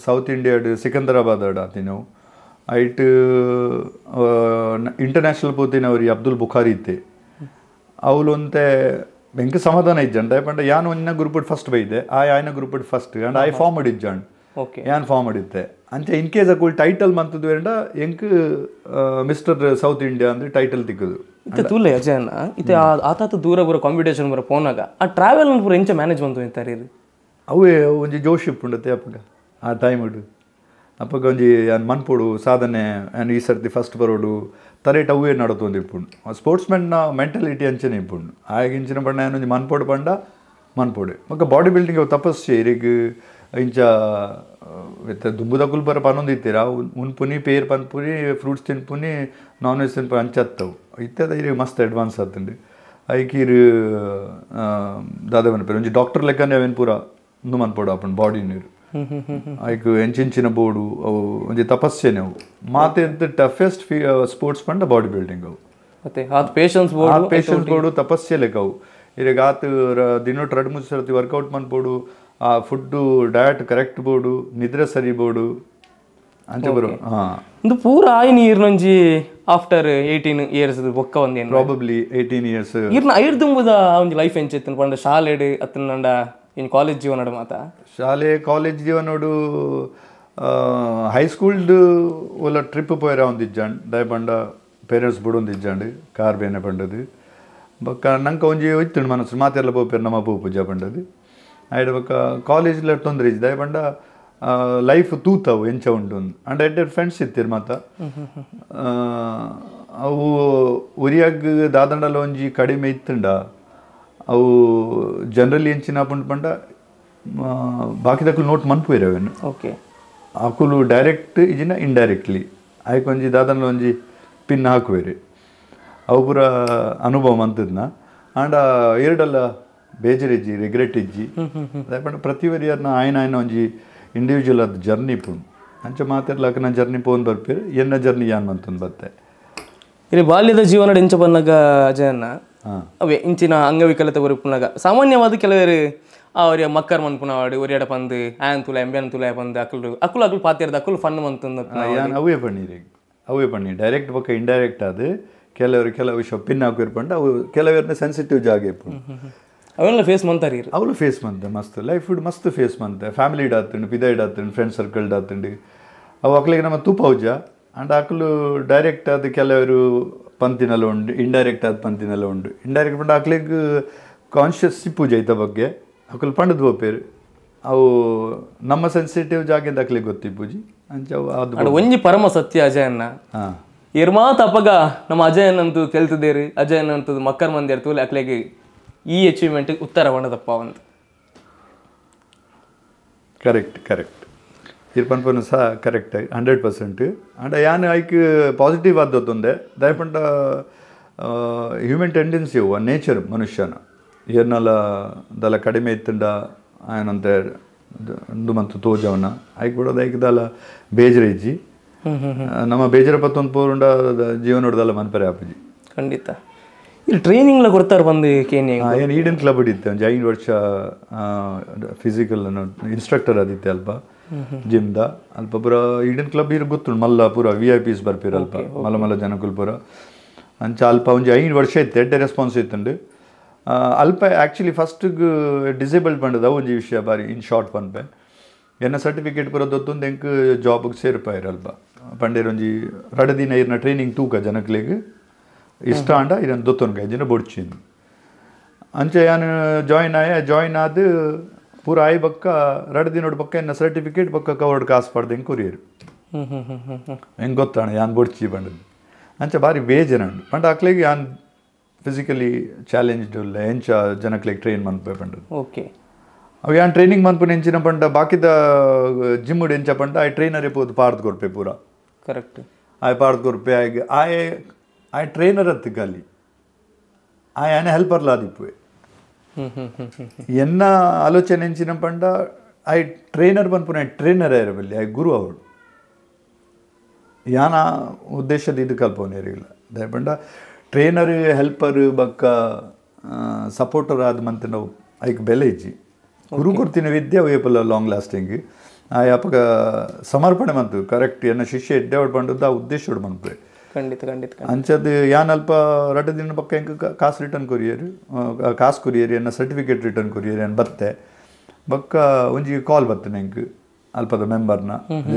ಸೌತ್ ಇಂಡಿಯಾ ಸಿಕಂದರಾಬಾದ್ ಆತಿನವು ಐಟ್ ಇಂಟರ್ನ್ಯಾಷನಲ್ ಪೋತಿನವ್ರಿ ಅಬ್ದುಲ್ ಬುಖಾರಿ ಇತ್ತೆ ಅವಲೊಂತೆ ಎಂಕ್ ಸಮಾಧಾನ ಇಜ್ಜಂಡ ಪಂಡ ಯಾನ್ ಒಂಜಿನ ಗ್ರೂಪ್ ಫಸ್ಟ್ ಬೈದೆ ಆ ಆಯ್ನ group first and I form ಇಜ್ಜಂಡ್ okay ಯಾನ್ ಫಾರ್ಮ್ ಇತ್ತೆ ಅಂಚೆ ಇನ್ ಕೇಸ್ ಅಕುಲ್ ಟೈಟಲ್ ಮಂತದ್ದು ವೇಂಡ ಎಂಕ್ mister south India ಅಂದ್ರೆ ಟೈಟಲ್ ತಿಕ್ಕದು ಇತ್ತೆ ತೂಲೆ ಅಜಯನ್ನ ಇತ್ತೆ ಆತಾತ ದೂರ ಬರೋ ಕಾಂಪಿಟೇಷನ್ ಬರೋ ಪೋನಾಗ ಆ ಟ್ರಾವೆಲ್ ಪೂರ ಎಂಚ ಮ್ಯಾನೇಜ್ ಬಂತು ಇಂತಾರೆ ಅವೇ ಒಂಜಿ ಜೋಶ್ ಇಪ್ಪುಂಡತೆ ಅಪ್ಪಗ ಆ ಟೈಮ್ ಇಡು ಅಪ್ಪಗ ಒಂಜಿ ಮನ್ಪೋಡು ಸಾಧನೆ ಆ್ಯಂಡ್ ಈ ಸರ್ತಿ ಫಸ್ಟ್ ಬರೋಡು ತರೇಟ್ ಅವೇ ನಡತೊಂದು ಇಪ್ಪುಂಡು ಸ್ಪೋರ್ಟ್ಸ್ ಮೆನ್ನ ಮೆಂಟಾಲಿಟಿ ಅಂಚನೆ ಇಪ್ಪುಂಡು ಆಗ ಇಂಚಿನ ಪಂಡ ಒಂಜಿ ಮನ್ಪೋಡು ಪಂಡ ಮನ್ಪೋಡು ಬೊಕ್ಕ ಬಾಡಿ ಬಿಲ್ಡಿಂಗ್ ಅವು ತಪಸ್ಸೆ ಇರೆಗ್ ಇಂಚ ದುಂಬುದಕುಲು ಬರ ಪನೊಂದು ಇತ್ತೀರ ಉನ್ಪುನಿ ಪೇರ್ ಪನ್ಪುನಿ ಫ್ರೂಟ್ಸ್ ತಿನ್ಪುನಿ ನಾನ್ ವೆಜ್ ತಿನ್ಪುನಿ ಅಂಚತ್ತವು ಇತ್ತದ ಇರೆಗ್ ಮಸ್ತ್ ಅಡ್ವಾನ್ಸ್ ಆತುಂಡು ಐಕ್ ಇರು ದಾದ ಪನ್ಪೆರ್ ಒಂಜಿ ಡಾಕ್ಟರ್ ಲೆಕ್ಕನೆ ಅವೇನು ಪೂರ ಉಂದು ಮನ್ಪೋಡು ಆಪುಂಡು ಬಾಡಿ ನೀರು ಐಕ್ ಎಂಚಿಂಚಿನ ಬೋಡು ಅವು ಒಂಜಿ ತಪಸ್ಸೇನೆ ಅವು ಮಾತೆ ಟಫೆಸ್ಟ್ ಸ್ಪೋರ್ಟ್ಸ್ ಪಂಡ ಬಾಡಿ ಬಿಲ್ಡಿಂಗ್ ಅವು ಮತ್ತೆ ಆತ್ patience board patience board ತಪಸ್ಸೆ ಲೆಕ್ಕ ಅವು ಇರೆಗ್ ಆತ್ ದಿನೊಟ್ಟು ರಡ್ಡ್ ಮೂಜಿ ಸರ್ತಿ ವರ್ಕೌಟ್ ಮನ್ಪೋಡು ಆ food diet correct board ನಿದ್ರೆ ಸರಿ ಬೋಡು ಅಂಚ ಬರೋ ಹಾಂ ಒಂದು ಪೂರ ಆಯಿ ನೀರ್ನೊಂಜಿ ಆಫ್ಟರ್ 18 ಇಯರ್ಸ್ ಬೊಕ್ಕ ಒಂದೇನು ಪ್ರಾಬಬ್ಲಿ 18 ಇಯರ್ಸ್ ಇರ್ನ ಐರ್ದುಂಬುದ ಒಂಜಿ ಲೈಫ್ ಎಂಚಿತ್ತು ಪಂಡ ಶಾಲೆಡ್ ಅತ್ತನಂಡ ಇನ್ ಕಾಲೇಜ್ ಜೀವನಡು ಮಾತ ಶಾಲೆ ಕಾಲೇಜ್ ಜೀವನೋಡು ಹೈಸ್ಕೂಲ್ಡ್ ಒಲ್ಲ ಟ್ರಿಪ್ ಪೋಯರ ಒಂದಿಜ್ಜಾಂಡ್ ದಾಯ ಪಂಡ ಪೇರೆಂಟ್ಸ್ ಬುಡೊಂದಿಜ್ಜಾಂಡ್ ಕಾರ್ ಬೇನೆ ಪಂಡದು ಬೊಕ್ಕ ನಂಕ ಒಂಜಿ ಇತ್ತುಂಡು ಮನಸ್ಸು ಮಾತೆಲ್ಲ ಪೋಪೇರು ನಮ್ಮ ಪೋಪುಜ ಪಂಡದು ಆಯ್ಡ್ ಬೊಕ್ಕ ಕಾಲೇಜ್ಲ ತೊಂದರೆ ಇಜ್ಜಿ ದಾಯ ಪಂಡ ಲೈಫ್ ತೂತವು ಎಂಚ ಉಂಟು and Ed friends ಇತ್ತೀರು ಮಾತ ಅವು ಉರಿಯಾಗ್ ದಾದಂಡಲ ಒಂಜಿ ಕಡಿಮೆ ಇತ್ತುಂಡ ಅವು ಜನರಲಿ ಎಂಚಿನ ಪಂಡ ಪಂಡ ಬಾಕಿದಕ್ಕಲು ನೋಟ್ ಮನ್ಪುವೇರು ಅವೇನು ಓಕೆ ಅಕುಲು ಡೈರೆಕ್ಟ್ ಇಜಿನ ಇಂಡೈರೆಕ್ಟ್ಲಿ ಆಯ್ಕೆ ಒಂಜಿ ದಾದಂಡಲ ಒಂಜಿ ಪಿನ್ ಹಾಕುವೇರು ಅವು ಪೂರ ಅನುಭವ ಅಂತದ್ನ ಆಂಡ ಎರಡಲ್ಲ ಬೇಜಾರಿಜ್ಜಿ ರಿಗ್ರೆಟ್ ಇಜ್ಜಿ ಪಂಡ ಪ್ರತಿ ವರಿಯರ್ನ ಆಯ್ನ ಆಯ್ನ ಒಂಜಿ ಇಂಡಿವಿಜುವಲ್ ಅದು ಜರ್ನಿ ಪುಂಡು ಅಂಚ ಮಾತಾಡ್ಲಾಕ ನನ್ನ ಜರ್ನಿ ಪೋನ್ ಬರ್ಪೇರು ಎನ್ನ ಜರ್ನಿ ಯಾನ್ ಮಂತಂದು ಬತ್ತೆ ಇಲ್ಲಿ ಬಾಲ್ಯದ ಜೀವನ ಎಂಚ ಬಂದಾಗ ಅಜಯನ್ನ ಅವೇ ಇಂಚಿನ ಅಂಗವಿಕಲತೆ ಬರುಪುನಾಗ ಸಾಮಾನ್ಯವಾದ ಕೆಲವರು ಅವರ ಮಕ್ಕರ್ ಮನ್ಪುನವಾಡು ಒರಿಯಡ ಪಂದು ಆಯನ್ ತುಲೆ ಎಂಬ್ಯಾನ್ ತುಲೆ ಪಂದು ಅಕುಲು ಅಕುಲು ಅಕುಲು ಪಾತಿರ್ದ ಅಕುಲು ಫನ್ ಮಂತಂದು ಅವೇ ಪಣ್ಣೀರಿ ಅವೇ ಪಣ್ಣಿ ಡೈರೆಕ್ಟ್ ಬೊಕ್ಕ ಇಂಡೈರೆಕ್ಟ್ ಅದು ಕೆಲವರು ಕೆಲವು ವಿಷಯ ಪಿನ್ ಹಾಕಿರ್ ಪಂಡ ಅವು ಕೆಲವರನ್ನ ಸೆನ್ಸಿಟಿವ್ ಜಾಗ ಇಪ್ಪುಂಡು ಅವೆಲ್ಲ ಫೇಸ್ ಮಂತಾರೆ ಅವಳು ಫೇಸ್ ಮಂತೆ ಮಸ್ತ್ ಲೈಫ್ ಮಸ್ತ್ ಫೇಸ್ ಮಂತೆ ಫ್ಯಾಮಿಲಿ ಆತುಂಡು ಪಿದಾಯ್ಡ್ ಆತುಂಡು ಫ್ರೆಂಡ್ ಸರ್ಕಲ್ ಆತುಂಡು ಅವು ಅಕ್ಲಿಗೆ ನಮ್ಮ ತೂಪೌಜ ಅಂಡ್ ಅಕುಲು ಡೈರೆಕ್ಟ್ ಅದು ಕೆಲವರು ಪಂತಿನೆಲ್ಲ ಉಂಡು ಇಂಡೈರೆಕ್ಟ್ ಆದ ಪಂತಿನೆಲ್ಲ ಉಂಡು ಇಂಡೈರೆಕ್ಟ್ ಪಂಡ ಅಕ್ಲಿಗೆ ಕಾನ್ಷಿಯಸ್ ಪೂಜೆ ಐತ ಬಗ್ಗೆ ಅಕುಲು ಪಂಡದ್ ಪೋಪೇರು ಅವು ನಮ್ಮ ಸೆನ್ಸಿಟಿವ್ ಜಾಗಿಂದ ಅಕ್ಲಿಗೆ ಗೊತ್ತಿ ಪೂಜಿ ಅಂಚ ಅದು ಒಂಜಿ ಪರಮ ಸತ್ಯ ಅಜಯನ್ನ ಹಾಂ ಇರ್ಮಾತ್ ಅಪ್ಪಗ ನಮ್ಮ ಅಜಯನ್ ಅಂತೂ ತೆಲ್ತದೇರು ಅಜಯನ್ ಅಂತದ್ದು ಮಕ್ಕರ್ ಮಂದಿ ಇರ್ತಲ್ಲ ಅಕ್ಲಿಗೆ ಈ ಅಚೀವ್ಮೆಂಟ್ ಉತ್ತರ ಬಣ್ಣದಪ್ಪ ಒಂದು ಕರೆಕ್ಟ್ ಕರೆಕ್ಟ್ ಇರ್ಪನ್ಪನು ಸಹ ಕರೆಕ್ಟ್ 100% ಅಂಡ ಯಾನ್ ಐಕ್ ಪಾಸಿಟಿವ್ ಆದತ್ತೊಂದೆ ದಯಪಂಡ ಹ್ಯೂಮನ್ ಟೆಂಡೆನ್ಸಿ ಅವು ನೇಚರ್ ಮನುಷ್ಯನ ಏರ್ನಲ ದಲ ಕಡಿಮೆ ಇತ್ತಂಡ ಆಯನಂತೆ ಉಂದು ಮಂತು ತೋಜವನ ಐಕ್ ಬಿಡೋದು ಐಕ್ ದಲ ಬೇಜಾರು ಇಜ್ಜಿ ನಮ್ಮ ಬೇಜಾರ ಪತ್ತೊಂದು ಪೋರುಂಡ ಜೀವನೋಡ್ದಲ್ಲ ಮನ್ಪರೆ ಆಪುಜಿ ಖಂಡಿತ ಇಲ್ಲಿ ಟ್ರೈನಿಂಗ್ಲ ಕೊಡ್ತಾರೆ ಬಂದು ಕೇನಿ ಏನು ಈಡನ್ ಕ್ಲಬ್ ಇತ್ತು ಒಂಜಿ 5 ವರ್ಷ ಫಿಸಿಕಲ್ ಇನ್ಸ್ಟ್ರಕ್ಟರ್ ಆದಿತ್ತೆ ಅಲ್ಪ ಜಿಮ್ದ ಅಲ್ಪ ಪೂರ ಈಡನ್ ಕ್ಲಬ್ ಇರು ಗೊತ್ತುಂಡು ಮಲ್ಲ ಪೂರ V I Ps ಬರ್ಪಿರು ಅಲ್ಪ ಮಲ್ಲ ಮಲ್ಲ ಜನಕುಲು ಪೂರ ಅಂಚ ಅಲ್ಪ ಒಂಜಿ 5 ವರ್ಷ ಇತ್ತು ಎಡ್ಡೆ ರೆಸ್ಪಾನ್ಸ್ ಇತ್ತುಂಡು ಅಲ್ಪ actually first disabled ಪಂಡದ ಒಂಜಿ ವಿಷಯ ಬಾರಿ ಇನ್ ಶಾರ್ಟ್ ಪನ್ಪೆ ಎನ್ನ ಸರ್ಟಿಫಿಕೇಟ್ ಪೂರ ದೊತ್ತೊಂದು ಎಂಕ್ ಜಾಬ್ಗೆ ಸೇರ್ಪಾಯಿರು ಅಲ್ಪ ಪಂಡೇರು ಒಂಜಿ ರಡ್ಡ್ ದಿನ ಇರ್ನ ಟ್ರೈನಿಂಗ್ ತೂಕ ಜನಕ್ಲೆಗ್ ಇಷ್ಟ ಅಂಡ ಇದನ್ನು ದೊತ್ತೊನ್ಗೆ ಜಿನ ಬೊಡ್ಚಿನ್ ಅಂಚೆ ಯಾನು ಜಾಯಿನ್ ಆಯ ಜಾಯಿನ್ ಆದ ಪೂರ ಆಯ್ ಬಕ್ಕ ರಡ್ಡ್ ದಿನೋಡು ಬಕ್ಕ ಎನ್ನ ಸರ್ಟಿಫಿಕೇಟ್ ಬಕ್ಕ ಕವರ್ಡ್ ಕಾಸು ಪಡ್ದು ಹೆಂಗೆ ಕೊರಿಯರು ಹೆಂಗೆ ಗೊತ್ತಾಣ ಯಾನ್ ಬೊಡ್ಚಿ ಬಂಡದು ಅಂಚೆ ಭಾರಿ ಬೇಜಾರು ಪಂಡ ಅಕ್ಲೆಗ್ ಯಾನ್ ಫಿಸಿಕಲಿ ಚಾಲೆಂಜ್ಡ್ ಉಲ್ಲ ಎಂಚ ಜನಕ್ಲೆಗ್ ಟ್ರೈನ್ ಮನ್ಪೆ ಪಂಡದು ಓಕೆ ಅವು ಯಾನ್ ಟ್ರೈನಿಂಗ್ ಮನ್ಪುನ ಎಂಚಿನ ಪಂಡ ಬಾಕಿದ ಜಿಮ್ ಎಂಚ ಪಂಡ ಆಯ್ ಟ್ರೈನರೇ ಪೋದು ಪಾರ್ದು ಕೊರ್ಪೆ ಪೂರ ಕರೆಕ್ಟ್ ಆಯ್ ಪಾರ್ದು ಕೊರ್ಪೆ ಆಯ್ ಆಯ್ ಆಯ್ ಟ್ರೈನರ್ ಅತ್ತು ಖಾಲಿ ಆಯ್ ಆನೆ ಹೆಲ್ಪರ್ಲಾದಿಪ್ಪುವೆ ಎನ್ನ ಆಲೋಚನೆ ಎಂಚಿನ ಪಂಡ ಆಯ್ ಟ್ರೈನರ್ ಪನ್ಪುನ ಟ್ರೈನರ್ ಆಯಿರಬಲ್ಲಿ ಆಯ್ ಗುರು ಅವಳು ಯಾನ ಉದ್ದೇಶದ ಇದು ಕಲ್ಪವನೇರಿಲ್ಲ ದಯಪಂಡ ಟ್ರೈನರ್ ಹೆಲ್ಪರ್ ಬಕ್ಕ ಸಪೋರ್ಟರ್ ಆದ ಮಂತೆ ನಾವು ಐಕ್ ಬೆಲೆ ಇಜ್ಜಿ ಗುರು ಕೊಡ್ತಿನ ವಿದ್ಯೆ ಅವು ಲಾಂಗ್ ಲಾಸ್ಟಿಂಗ್ ಆಯ್ ಅಪಗ ಸಮರ್ಪಣೆ ಮಂತು ಕರೆಕ್ಟ್ ಎನ್ನ ಶಿಷ್ಯ ಎಡ್ಡೆ ಅವಳು ಪಂಡದ್ದು ಆ ಉದ್ದೇಶ ಮನ್ಪೆ ಖಂಡಿತ ಖಂಡಿತ ಅಂಚದು ಯಾನ್ ಅಲ್ಪ ರಡ್ಡ್ ದಿನ ಪಕ್ಕ ಎಂಕ್ ಕಾಸು ರಿಟರ್ನ್ ಕೊರಿಯರು ಕಾಸು ಕೊರಿಯರ್ ಎನ್ನ ಸರ್ಟಿಫಿಕೇಟ್ ರಿಟರ್ನ್ ಕೊರಿಯರ್ ಏನ್ ಬತ್ತೆ ಬೊಕ್ಕ ಒಂಜಿ ಕಾಲ್ ಬತ್ತನೆ ಎಂಕ್ ಅಲ್ಪದ ಮೆಂಬರ್ನ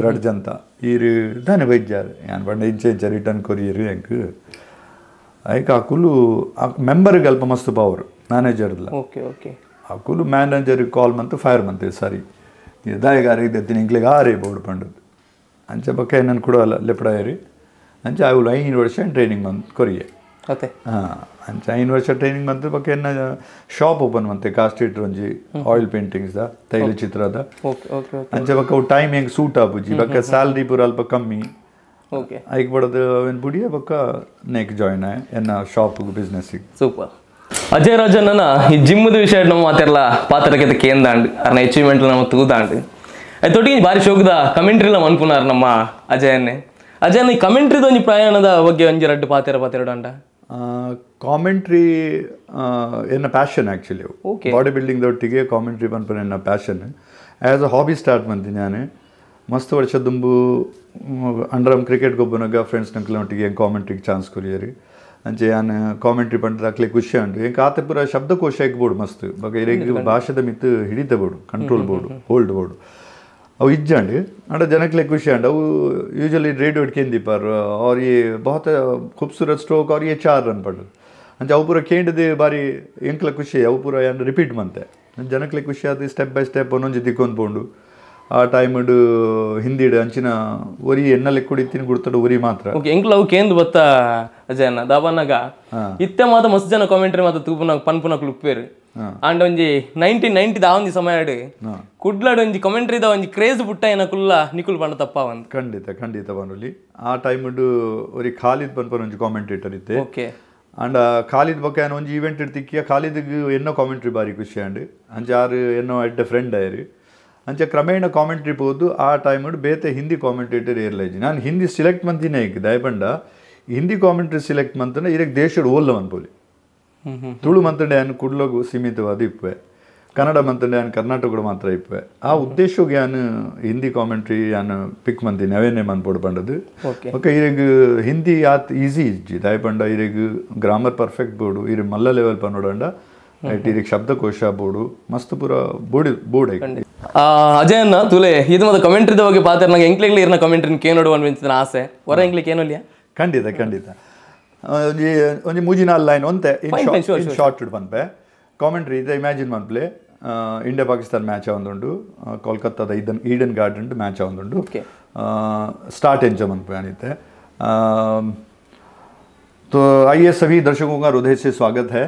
ರಡ್ಡ್ ಜಂತ ಈರು ದಾನೆ ಬೈಜ್ಜಾರು ಯಾನ್ ಪಂಡ ಇಂಚ ಇಂಚ ರಿಟರ್ನ್ ಕೊರಿಯರು ಎಂಕ್ ಐಕ್ ಅಕುಲು ಮೆಂಬರ್ಗೆ ಅಲ್ಪ ಮಸ್ತ್ ಪವರ್ ಮ್ಯಾನೇಜರ್ಲ ಓಕೆ ಓಕೆ ಅಕುಲು ಮ್ಯಾನೇಜರ್ ಕಾಲ್ ಮಂತು ಫೈರ್ ಮಂತು ಸರಿ ದಾಯಗಾರ ಇದ್ದೆ ಇಂಕ್ಲೆಗ್ ಆರೇ ಬೋರ್ಡ್ ಪಂಡದ್ದು ಅಂಚ ಬೊಕ್ಕ ಎನ್ನನ್ ಕೂಡ ಲೆಪಡಾಯರಿ ಅಂಚ ಅವು 5 ವರ್ಷ ಟ್ರೈನಿಂಗ್ ಮಂತ್ ಕೊರಿಯೆ ಅತ್ತೆ ಹಾಂ ಅಂಚ 5 ವರ್ಷ ಟ್ರೈನಿಂಗ್ ಮಂತ್ ಬೊಕ್ಕ ಎನ್ನ ಶಾಪ್ ಓಪನ್ ಮಂತೆ ಕಾಸ್ಟ್ರೀಟ್ ಒಂಜಿ ಆಯಿಲ್ ಪೇಂಟಿಂಗ್ಸ್ the ತೈಲ ಚಿತ್ರದ ಓಕೆ ಓಕೆ ಅಂಚ ಬೊಕ್ಕ ಅವು ಟೈಮ್ ಹೆಂಗೆ ಸೂಟ್ ಆಪುಜಿ ಬೊಕ್ಕ ಸ್ಯಾಲ್ರಿ ಪೂರ ಅಲ್ಪ ಕಮ್ಮಿ ಓಕೆ ಐಕ್ ಬಡದು ಅವೇನು ಬುಡಿಯ ಬೊಕ್ಕ ನೆಕ್ ಜಾಯ್ನ್ ಆಯ್ ಎನ್ನ ಶಾಪ್ ಬಿಸ್ನೆಸ್ಸಿಗೆ ಸೂಪರ್ ಅಜಯ್ ರಾಜಣ್ಣನ ಈ ಜಿಮ್ಮದ ವಿಷಯ ನಮ್ಮ ಮಾತೆಲ್ಲ ಪಾತ್ರಕ್ಕೆ ಕೇಂದಾಂಡ್ ಅರ್ನ ಅಚೀವ್ಮೆಂಟ್ ನಮ್ಮ ತೂದಾಂಡ್ ಐತೊಟ್ಟಿಗೆ ಭಾರಿ ಶೋಕದ ಕಮೆಂಟ್ರಿಲ ಮನ್ಪುನಾರ್ ನಮ್ಮ ಅಜಯನ್ನೇ ಅಜಯ್ ಈ ಕಮೆಂಟ್ರಿದ ಒಂಜಿ ಪ್ರಯಾಣದ ಬಗ್ಗೆ ಒಂಜಿ ರಡ್ಡು ಪಾತೆರ ಪಾತೆರಡಂಡ ಕಾಮೆಂಟ್ರಿ ಎನ್ನ passion actually okay body building ದೊಟ್ಟಿಗೆ ಕಾಮೆಂಟ್ರಿ ಪನ್ಪುನ ಎನ್ನ passion as a hobby start ಮಂತೀನಿ ನಾನು ಮಸ್ತ್ ವರ್ಷ ದುಂಬು ಅಂಡರ್ ಕ್ರಿಕೆಟ್ ಗೊಬ್ಬನಾಗ ಫ್ರೆಂಡ್ಸ್ ನಕ್ಲೊಟ್ಟಿಗೆ ಕಾಮೆಂಟ್ರಿಗೆ ಚಾನ್ಸ್ ಕೊರಿಯರಿ ಅಂಚೆ ಯಾನ್ ಕಾಮೆಂಟ್ರಿ ಪಂಡ್ರೆ ಅಕ್ಲೆ ಖುಷಿ ಉಂಟು ಎಂಕ್ ಆತೆ ಪೂರ ಶಬ್ದಕೋಶ ಬೋಡು ಮಸ್ತ್ ಬೊಕ ಇರೆಗ್ ಭಾಷೆದ ಮಿತ್ತ್ ಹಿಡಿತ ಬೋಡು ಕಂಟ್ರೋಲ್ ಬೋಡು ಹೋಲ್ಡ್ ಬೋಡು ಅವು ಇಜ್ಜಾಂಡ್ ಅಂಡ ಜನಕ್ಲೆ ಖುಷಿ ಅಂಡ್ ಅವು ಯೂಶಲಿ ರೇಡಿಯೋ ಕೇಂದಿಪಾರ್ और ये बहुत खूबसूरत ಸ್ಟ್ರೋಕ್ और ये 4 ರನ್ ಪಂಡು ಅಂಚೆ ಅವು ಪೂರ ಕೇಂಡದೆ ಬಾರಿ ಎಂಕ್ಲ ಖುಷಿ ಅವು ಪೂರ ಯಾನ್ ರಿಪೀಟ್ ಮಂತೆ ಜನಕ್ಲೆ ಖುಷಿ ಆದ್ step by step ಒಂದೊಂಜಿ ದಿಕ್ಕೊಂದು ಪೋಂಡು ಆ ಟೈಮ್ಡ್ ಹಿಂದಿಡ್ ಅಂಚಿನ ಒರಿ ಎನ್ನಲೆ ಕುಡಿತೀನಿ ಗುರ್ತಡು ಒರಿ ಮಾತ್ರ ಓಕೆ ಎಂಕ್ಲ ಅವು ಕೇಂದ್ ಬತ್ತ ಅಜಯಣ್ಣ ದಾಬಾನಾಗ ಇತ್ತೆ ಮಾತ ಮಸ್ತ್ ಜನ ಕಾಮೆಂಟ್ರಿ ಮಾತ ತೂಪುನ ಪನ್ಪುನಕ್ಲು ಉಪ್ಪೇರು ಅಂಡ್ ಒಂಜಿ 1990 ದ ಒಂಜಿ ಸಮಯ ಕುಡ್ಲಾಡ್ ಒಂಜಿ ಕಾಮೆಂಟ್ರಿದ ಒಂಜಿ ಕ್ರೇಜ್ ಪುಟ್ಟ ಕುಲ್ಲ ನಿಕುಲ್ ಪಂಡ ತಪ್ಪ ಒಂದು ಖಂಡಿತ ಖಂಡಿತ ಪನ್ಪುಲಿ ಆ ಟೈಮ್ಡ್ ಒರಿ ಖಾಲಿದ್ ಪನ್ಪುನ ಒಂಜಿ ಕಾಮೆಂಟೇಟರ್ ಇತ್ತೆ ಓಕೆ ಅಂಡ್ ಖಾಲಿದ್ ಬೊಕ್ಕ ಯಾನ್ ಒಂಜಿ ಈವೆಂಟ್ ಇಡ್ತಿಕ್ಕಿಯ ಖಾಲಿದ್ಗ್ ಎನ್ನೋ ಕಾಮೆಂಟ್ರಿ ಬಾರಿ ಖುಷಿ ಅಂಡ್ ಅಂಚ ಆರು ಎನ್ನೋ ಎಡ್ಡೆ ಫ್ರೆಂಡ್ ಆಯರು ಅಂಚೆ ಕ್ರಮೇಣ ಕಾಮೆಂಟ್ರಿ ಪೋದು ಆ ಟೈಮ್ ಬೇತೆ ಹಿಂದಿ ಕಾಮೆಂಟೇಟರ್ ಏರ್ಲೈಜಿ ನಾನು ಹಿಂದಿ ಸಿಲೆಕ್ಟ್ ಮಂತಿನೇ ಈಗ ದಯಪಂಡ ಹಿಂದಿ ಕಾಮೆಂಟ್ರಿ ಸಿಲೆಕ್ಟ್ ಮಂತಂಡ ಇರಕ್ಕೆ ದೇಶಡ್ ಓಲ್ಲ ಮನ್ಪೋಲಿ ತುಳು ಮಂತಂಡೆ ಯಾನ್ ಕುಡ್ಲಗು ಸೀಮಿತವಾದ ಇಪ್ಪೆ ಕನ್ನಡ ಮಂತಂಡೆ ಯಾನ್ ಕರ್ನಾಟಕಡು ಮಾತ್ರ ಇಪ್ಪೆ ಆ ಉದ್ದೇಶಕ್ಕೆ ಯಾನ್ ಹಿಂದಿ ಕಾಮೆಂಟ್ರಿ ಯಾನ್ ಪಿಕ್ ಮಂತೀನಿ ಅವೇನೇ ಮನ್ಪೋಡು ಪಂಡದು ಓಕೆ ಇರಗ್ ಹಿಂದಿ ಆತ್ ಈಸಿ ಇಜ್ಜಿ ದಯಪಂಡ ಇರಗ್ ಗ್ರಾಮರ್ ಪರ್ಫೆಕ್ಟ್ ಬೋಡು ಇರು ಮಲ್ಲ ಲೆವೆಲ್ ಪನ್ನೋಡಂಡ ಇರಗ್ ಶಬ್ದಕೋಶ ಬೋಡು ಮಸ್ತ್ ಪೂರ ಬೋಡಿ ಬೋರ್ಡ್ ಐಕ್ ಅಜಯಣ್ಣ ತುಲೆ ಇದು ಮತ್ತೆ ಕಮೆಂಟ್ರಿದ ಬಗ್ಗೆ ಪಾತ್ರ ನಂಗೆ ಎಂಕ್ಲೆಗ್ಲ ಇರ್ನ ಕಮೆಂಟ್ರಿನ ಕೇನೋಡು ಅನ್ಪಿಂಚಿನ ಆಸೆ ಹೊರ ಎಂಕ್ಲೆಗ್ ಏನೋಲಿಯಾ ಖಂಡಿತ ಖಂಡಿತ ಒಂಜಿ ಒಂಜಿ ಮೂಜಿ ನಾಲ್ ಲೈನ್ ಒಂತೆ ಇನ್ ಶಾರ್ಟ್ ಪನ್ಪೆ ಕಾಮೆಂಟ್ರಿ ಇದೆ ಇಮ್ಯಾಜಿನ್ ಮನ್ಪ್ಲೆ ಇಂಡಿಯಾ ಪಾಕಿಸ್ತಾನ ಮ್ಯಾಚ್ ಆವೊಂದುಂಡು ಕೋಲ್ಕತ್ತಾದ Eden garden match ಆವೊಂದುಂಡು start ಎಂಚ ಮನ್ಪೆ ಅನಿತೆ तो आइए सभी दर्शकों का हृदय से स्वागत है।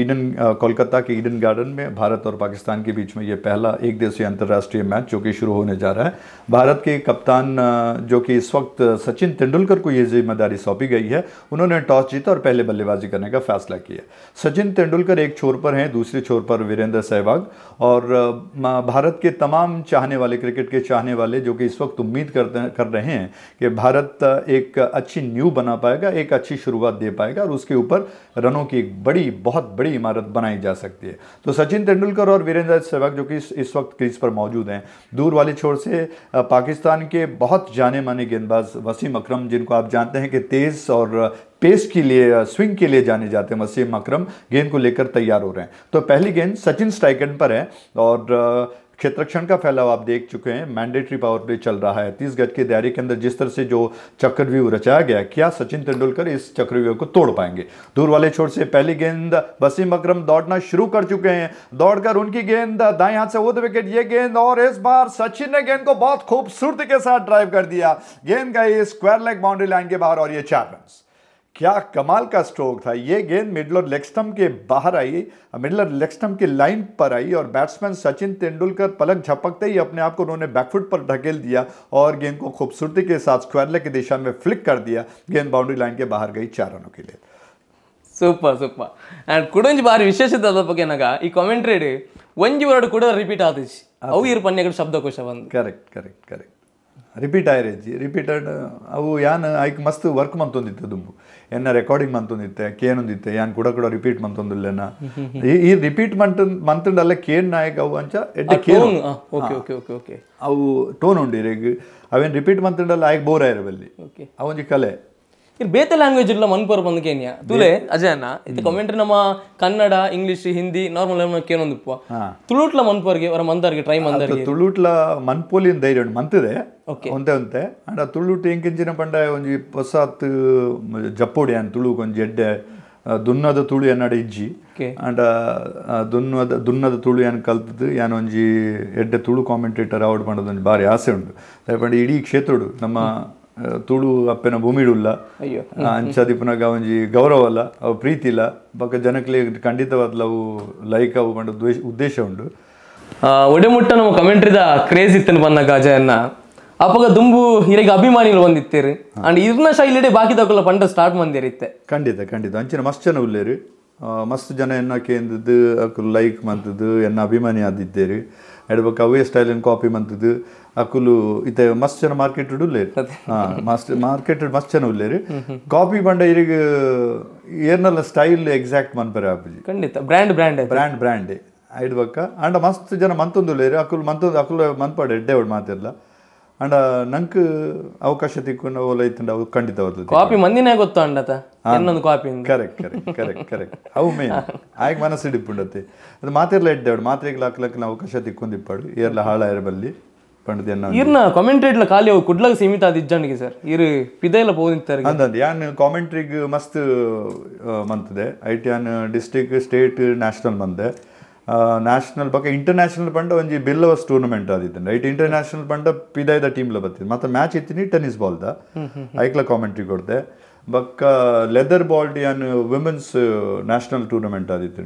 ईडन कोलकाता के ईडन गार्डन में भारत और पाकिस्तान के बीच में ये पहला एक दिवसीय अंतर्राष्ट्रीय मैच जो कि शुरू होने जा रहा है। भारत के कप्तान जो कि इस वक्त सचिन तेंदुलकर को ये जिम्मेदारी सौंपी गई है, उन्होंने टॉस जीता और पहले बल्लेबाजी करने का फैसला किया। सचिन तेंदुलकर एक छोर पर हैं, दूसरे छोर पर वीरेंद्र सहवाग और भारत के तमाम चाहने वाले, क्रिकेट के चाहने वाले जो कि इस वक्त उम्मीद कर रहे हैं कि भारत एक अच्छी न्यू बना पाएगा, एक अच्छी शुरुआत दे पाएगा और उसके ऊपर रनों की एक बड़ी, बहुत बड़ी इमारत बनाई जा सकती है। तो सचिन तेंदुलकर और वीरेंद्र सहवाग जो कि इस वक्त क्रीज पर मौजूद हैं। दूर वाले छोर से पाकिस्तान के बहुत जाने माने गेंदबाज वसीम अकरम, जिनको आप जानते हैं कि तेज़ और पेस के लिए, स्विंग के लिए जाने जाते हैं, वसीम अकरम गेंद को लेकर तैयार हो रहे हैं। तो पहली गेंद सचिन स्ट्राइक एंड पर है और क्षेत्ररक्षण का फैलाव आप देख चुके हैं। Mandatory power play चल रहा है। 30 गज के दायरे के अंदर जिस तरह से जो चक्रव्यूह रचाया गया, क्या सचिन तेंदुलकर इस चक्रव्यूह को तोड़ पाएंगे? दूर वाले छोर से पहली गेंद वसीम अकरम दौड़ना शुरू कर चुके हैं। दौड़कर उनकी गेंद दाएं हाथ से वो विकेट, ये गेंद और इस बार सचिन ने गेंद को बहुत खूबसूरती के साथ ड्राइव कर दिया। गेंद गई square leg boundary line के बाहर और ये 4 रन। क्या कमाल का स्ट्रोक था। ये गेंद मिडल और लेग स्टंप के बाहर आई, मिडल और लेग स्टंप के लाइन पर आई और बैट्समैन सचिन तेंदुलकर पलक झपकते ही अपने आप को उन्होंने बैकफुट पर ढकेल दिया और गेंद को खूबसूरती के साथ स्क्वायर लेग की दिशा में फ्लिक कर दिया। गेंद बाउंड्री लाइन के बाहर गई 4 रनों के लिए। Super super. And ಕುಡೊಂಜಿ ಬಾರಿ ವಿಶೇಷತೆ ಅದ ಬಗ್ಗೆ ನಾಗ ಈ ಕಾಮೆಂಟ್ರಿ ಒಂಜಿ ವರ್ಡ್ ಕೂಡ ರಿಪೀಟ್ ಆತಿಜಿ, ಅವು ಇರು ಪನ್ಯಗಳ ಶಬ್ದಕೋಶ ಬಂದು. Correct correct correct. Repeat ಆಯ್ರೇಜಿ repeated ಅವು ಯಾನ್ ಐಕ್ ಮಸ್ತ್ ವರ್ಕ್ ಮಂತೊಂದಿತ್ತು ದುಂಬು, ಎನ್ನ ರೆಕಾರ್ಡಿಂಗ್ ಮಂತೊಂದಿತ್ತೆ, ಕೇನೊಂದಿತ್ತೆ, ಯಾನ್ ಕೂಡ ಕೂಡ ರಿಪೀಟ್ ಮಂತೊಂದಿಲ್ಲೇನ. ಈ ರಿಪೀಟ್ ಮಂತಂಡಲ್ಲ ಕೇನ್ ನಾಯಕ್ ಅವು ಅಂಚ ಎಡ್ಡೆ Kane. Okay okay okay okay. ಅವು ಟೋನ್ ಉಂಡು ಇರೆಗ್ ಅವೇನು ರಿಪೀಟ್ ಮಂತಂಡಲ್ಲ ಆಯ್ಕೆ ಬೋರ್ ಆಯಿರಬಲ್ಲಿ. ಓಕೆ. ಅವೊಂಜಿ ಕಲೆ. ಇದು ಬೇತೆ ಲ್ಯಾಂಗ್ವೇಜ್ ಇಲ್ಲ ಮನ್ಪರ್ ಬಂದು ಕೇನಿಯಾ ತುಲೆ ಅಜಯಣ್ಣ ಇದು ಕಮೆಂಟ್ರಿ ನಮ್ಮ ಕನ್ನಡ, ಇಂಗ್ಲಿಷ್, ಹಿಂದಿ ನಾರ್ಮಲ್ ಕೇನೊಂದಿಪ್ಪ. ತುಳುಟ್ಲ ಮನ್ಪರ್ಗೆ ಅವರ ಮಂದರ್ಗೆ ಟ್ರೈ ಮಂದರ್ಗೆ ತುಳುಟ್ಲ ಮನ್ಪೋಲಿನ ಧೈರ್ಯ ಉಂಟು ಮಂತದೆ ಒಂತೆ ಒಂತೆ. ಅಂಡ ತುಳುಟ್ ಎಂಕಿಂಚಿನ ಪಂಡ ಒಂಜಿ ಹೊಸಾತ್ ಜಪ್ಪೋಡಿ ಯಾನ್ ತುಳುಕ್ ಒಂಜಿ ಎಡ್ಡೆ ದುನ್ನದ ತುಳು ಎನ್ನಡ ಇಜ್ಜಿ ಆಂಡ ದುನ್ನದ ತುಳು ಏನು ಕಲ್ತದ್ದು ಯಾನ್ ಒಂಜಿ ಎಡ್ಡೆ ತುಳು ಕಾಮೆಂಟೇಟರ್ ಆವಡ್ ಪಂಡದೊಂಜಿ ಭಾರಿ ಆಸೆ ಉಂಡು ದಾಯೆ ಇಡೀ ಕ್ಷೇತ್ರಡು ನಮ್ಮ ತುಳು ಅಪ್ಪೆನ ಭೂಮಿಡುಲ್ಲ ಅಂಚಾದಿಪ್ಪುನಗ ಒಂಜಿ ಗೌರವ ಅಲ್ಲ ಅವು ಪ್ರೀತಿ ಇಲ್ಲ ಬೊಕ್ಕ ಜನಕ್ಲೆ ಖಂಡಿತವಾದ್ಲ ಅವು ಲೈಕ್ ಅವು ಪಂಡ ಉದ್ದೇಶ ಉಂಡು ಒಡೆಮುಟ್ಟ ನಮ್ಮ ಕಮೆಂಟ್ರಿದ ಕ್ರೇಜ್ ಇತ್ತನು ಬಂದಾಗ ಅಜಯನ್ನ ಅಪ್ಪಗ ದುಂಬು ಇರೆಗ್ ಅಭಿಮಾನಿಗಳು ಬಂದಿತ್ತೇರು ಅಂಡ್ ಇರ್ನ ಶೈಲಿಡೆ ಬಾಕಿ ತಕೊಲ್ಲ ಪಂಡ ಸ್ಟಾರ್ಟ್ ಮಂದಿರಿತ್ತೆ ಖಂಡಿತ ಖಂಡಿತ ಅಂಚಿನ ಮಸ್ತ್ ಜನ ಉಲ್ಲೇರು ಮಸ್ತ್ ಜನ ಎನ್ನ ಕೇಂದ್ರದ್ದು ಅಕುಲು ಲೈಕ್ ಮಂತದ್ದು ಎನ್ನ ಅಭಿಮಾನಿ ಆದಿದ್ದೇರು ಎಡಬಕ್ಕ ಅವೇ ಸ್ಟೈಲನ್ನು ಕಾಪಿ ಮಂತದ್ದು ಅಕುಲು ಇತ್ತೆ ಮಸ್ತ್ ಜನ ಮಾರ್ಕೆಟ್ ಉಲ್ಲೇರು ಮಸ್ತ್ ಮಾರ್ಕೆಟ್ ಮಸ್ತ್ ಜನ ಉಲ್ಲೇರು ಕಾಪಿ ಪಂಡ ಇರಿಗ್ ಏರ್ನಲ್ಲ ಸ್ಟೈಲ್ ಎಕ್ಸಾಕ್ಟ್ ಮನ್ಪರೆ ಆಪುಜಿ ಖಂಡಿತ brand brand brand brand ಐಡ್ಬಕ್ಕ and ಮಸ್ತ್ ಜನ ಮಂತೊಂದು ಉಲ್ಲೇರು ಅಕುಲು ಮಂತೊಂದು ಅಕುಲು ಮನ್ಪಾಡು ಎಡ್ಡೆ ಅವಡು ಮಾತಿರಲ್ಲ ಅಂಡ ನಂಗೆ ಅವಕಾಶ ತಿಕ್ಕೊಂಡು ಓಲ ಇತ್ತಂಡ ಅವು ಖಂಡಿತವಾದ ಕಾಪಿ ಮಂದಿನೇ ಗೊತ್ತು ಅಂಡತ ಇನ್ನೊಂದು copy correct correct correct correct ಅವು ಮೇನ್ ಆಯ್ಕೆ ಮನಸ್ಸು ಇಡಿಪುಂಡತ್ತೆ ಅದು ಮಾತಿರ್ಲ ಎಡ್ಡೆ ಅವಡು ಮಾತ್ರೆಗೆ ಹಾಕ್ಲಕ್ಕೆ ಅವಕಾಶ ತಿಕ್ಕೊಂದಿಪ್ಪಾಡು ಏರ್ಲ ಹಾಳ ಇರಬಲ್ಲಿ ಪಂಡದ ಇರ್ನ ಕಾಮೆಂಟ್ರೇಟ್ಲ ಖಾಲಿ ಅವು ಕುಡ್ಲಾಗ ಸೀಮಿತ ಆದ ಇಜ್ಜಂಡಿಗೆ ಸರ್ ಇರು ಪಿದೆಲ್ಲ ಪೋದಿಂತಾರೆ ಅಂದಂದು ಯಾನ್ ಕಾಮೆಂಟ್ರಿಗೆ ಮಸ್ತ್ ಮಂತದೆ ಐಟ್ ಯಾನ್ district state national ಮಂದೆ ನ್ಯಾಷನಲ್ ಬೊಕ್ಕ ಇಂಟರ್ನ್ಯಾಷನಲ್ ಪಂಡ ಒಂಜಿ ಬಿಲ್ಲವಸ್ ಟೂರ್ನಮೆಂಟ್ ಆದಿತ್ತು ರೈಟ್ ಇಂಟರ್ನ್ಯಾಷನಲ್ ಪಂಡ ಪಿದಾಯ್ದ ಟೀಮ್ಲ ಬತ್ತಿತ್ತು ಮತ್ತು ಮ್ಯಾಚ್ ಇತ್ತೀನಿ ಟೆನ್ನಿಸ್ ಬಾಲ್ದ ಐಕ್ಲ ಕಾಮೆಂಟ್ರಿ ಕೊಡ್ತೆ ಬೊಕ್ಕ ಲೆದರ್ ಬಾಲ್ ಯಾನ್ women's national tournament ಆದಿತ್ತು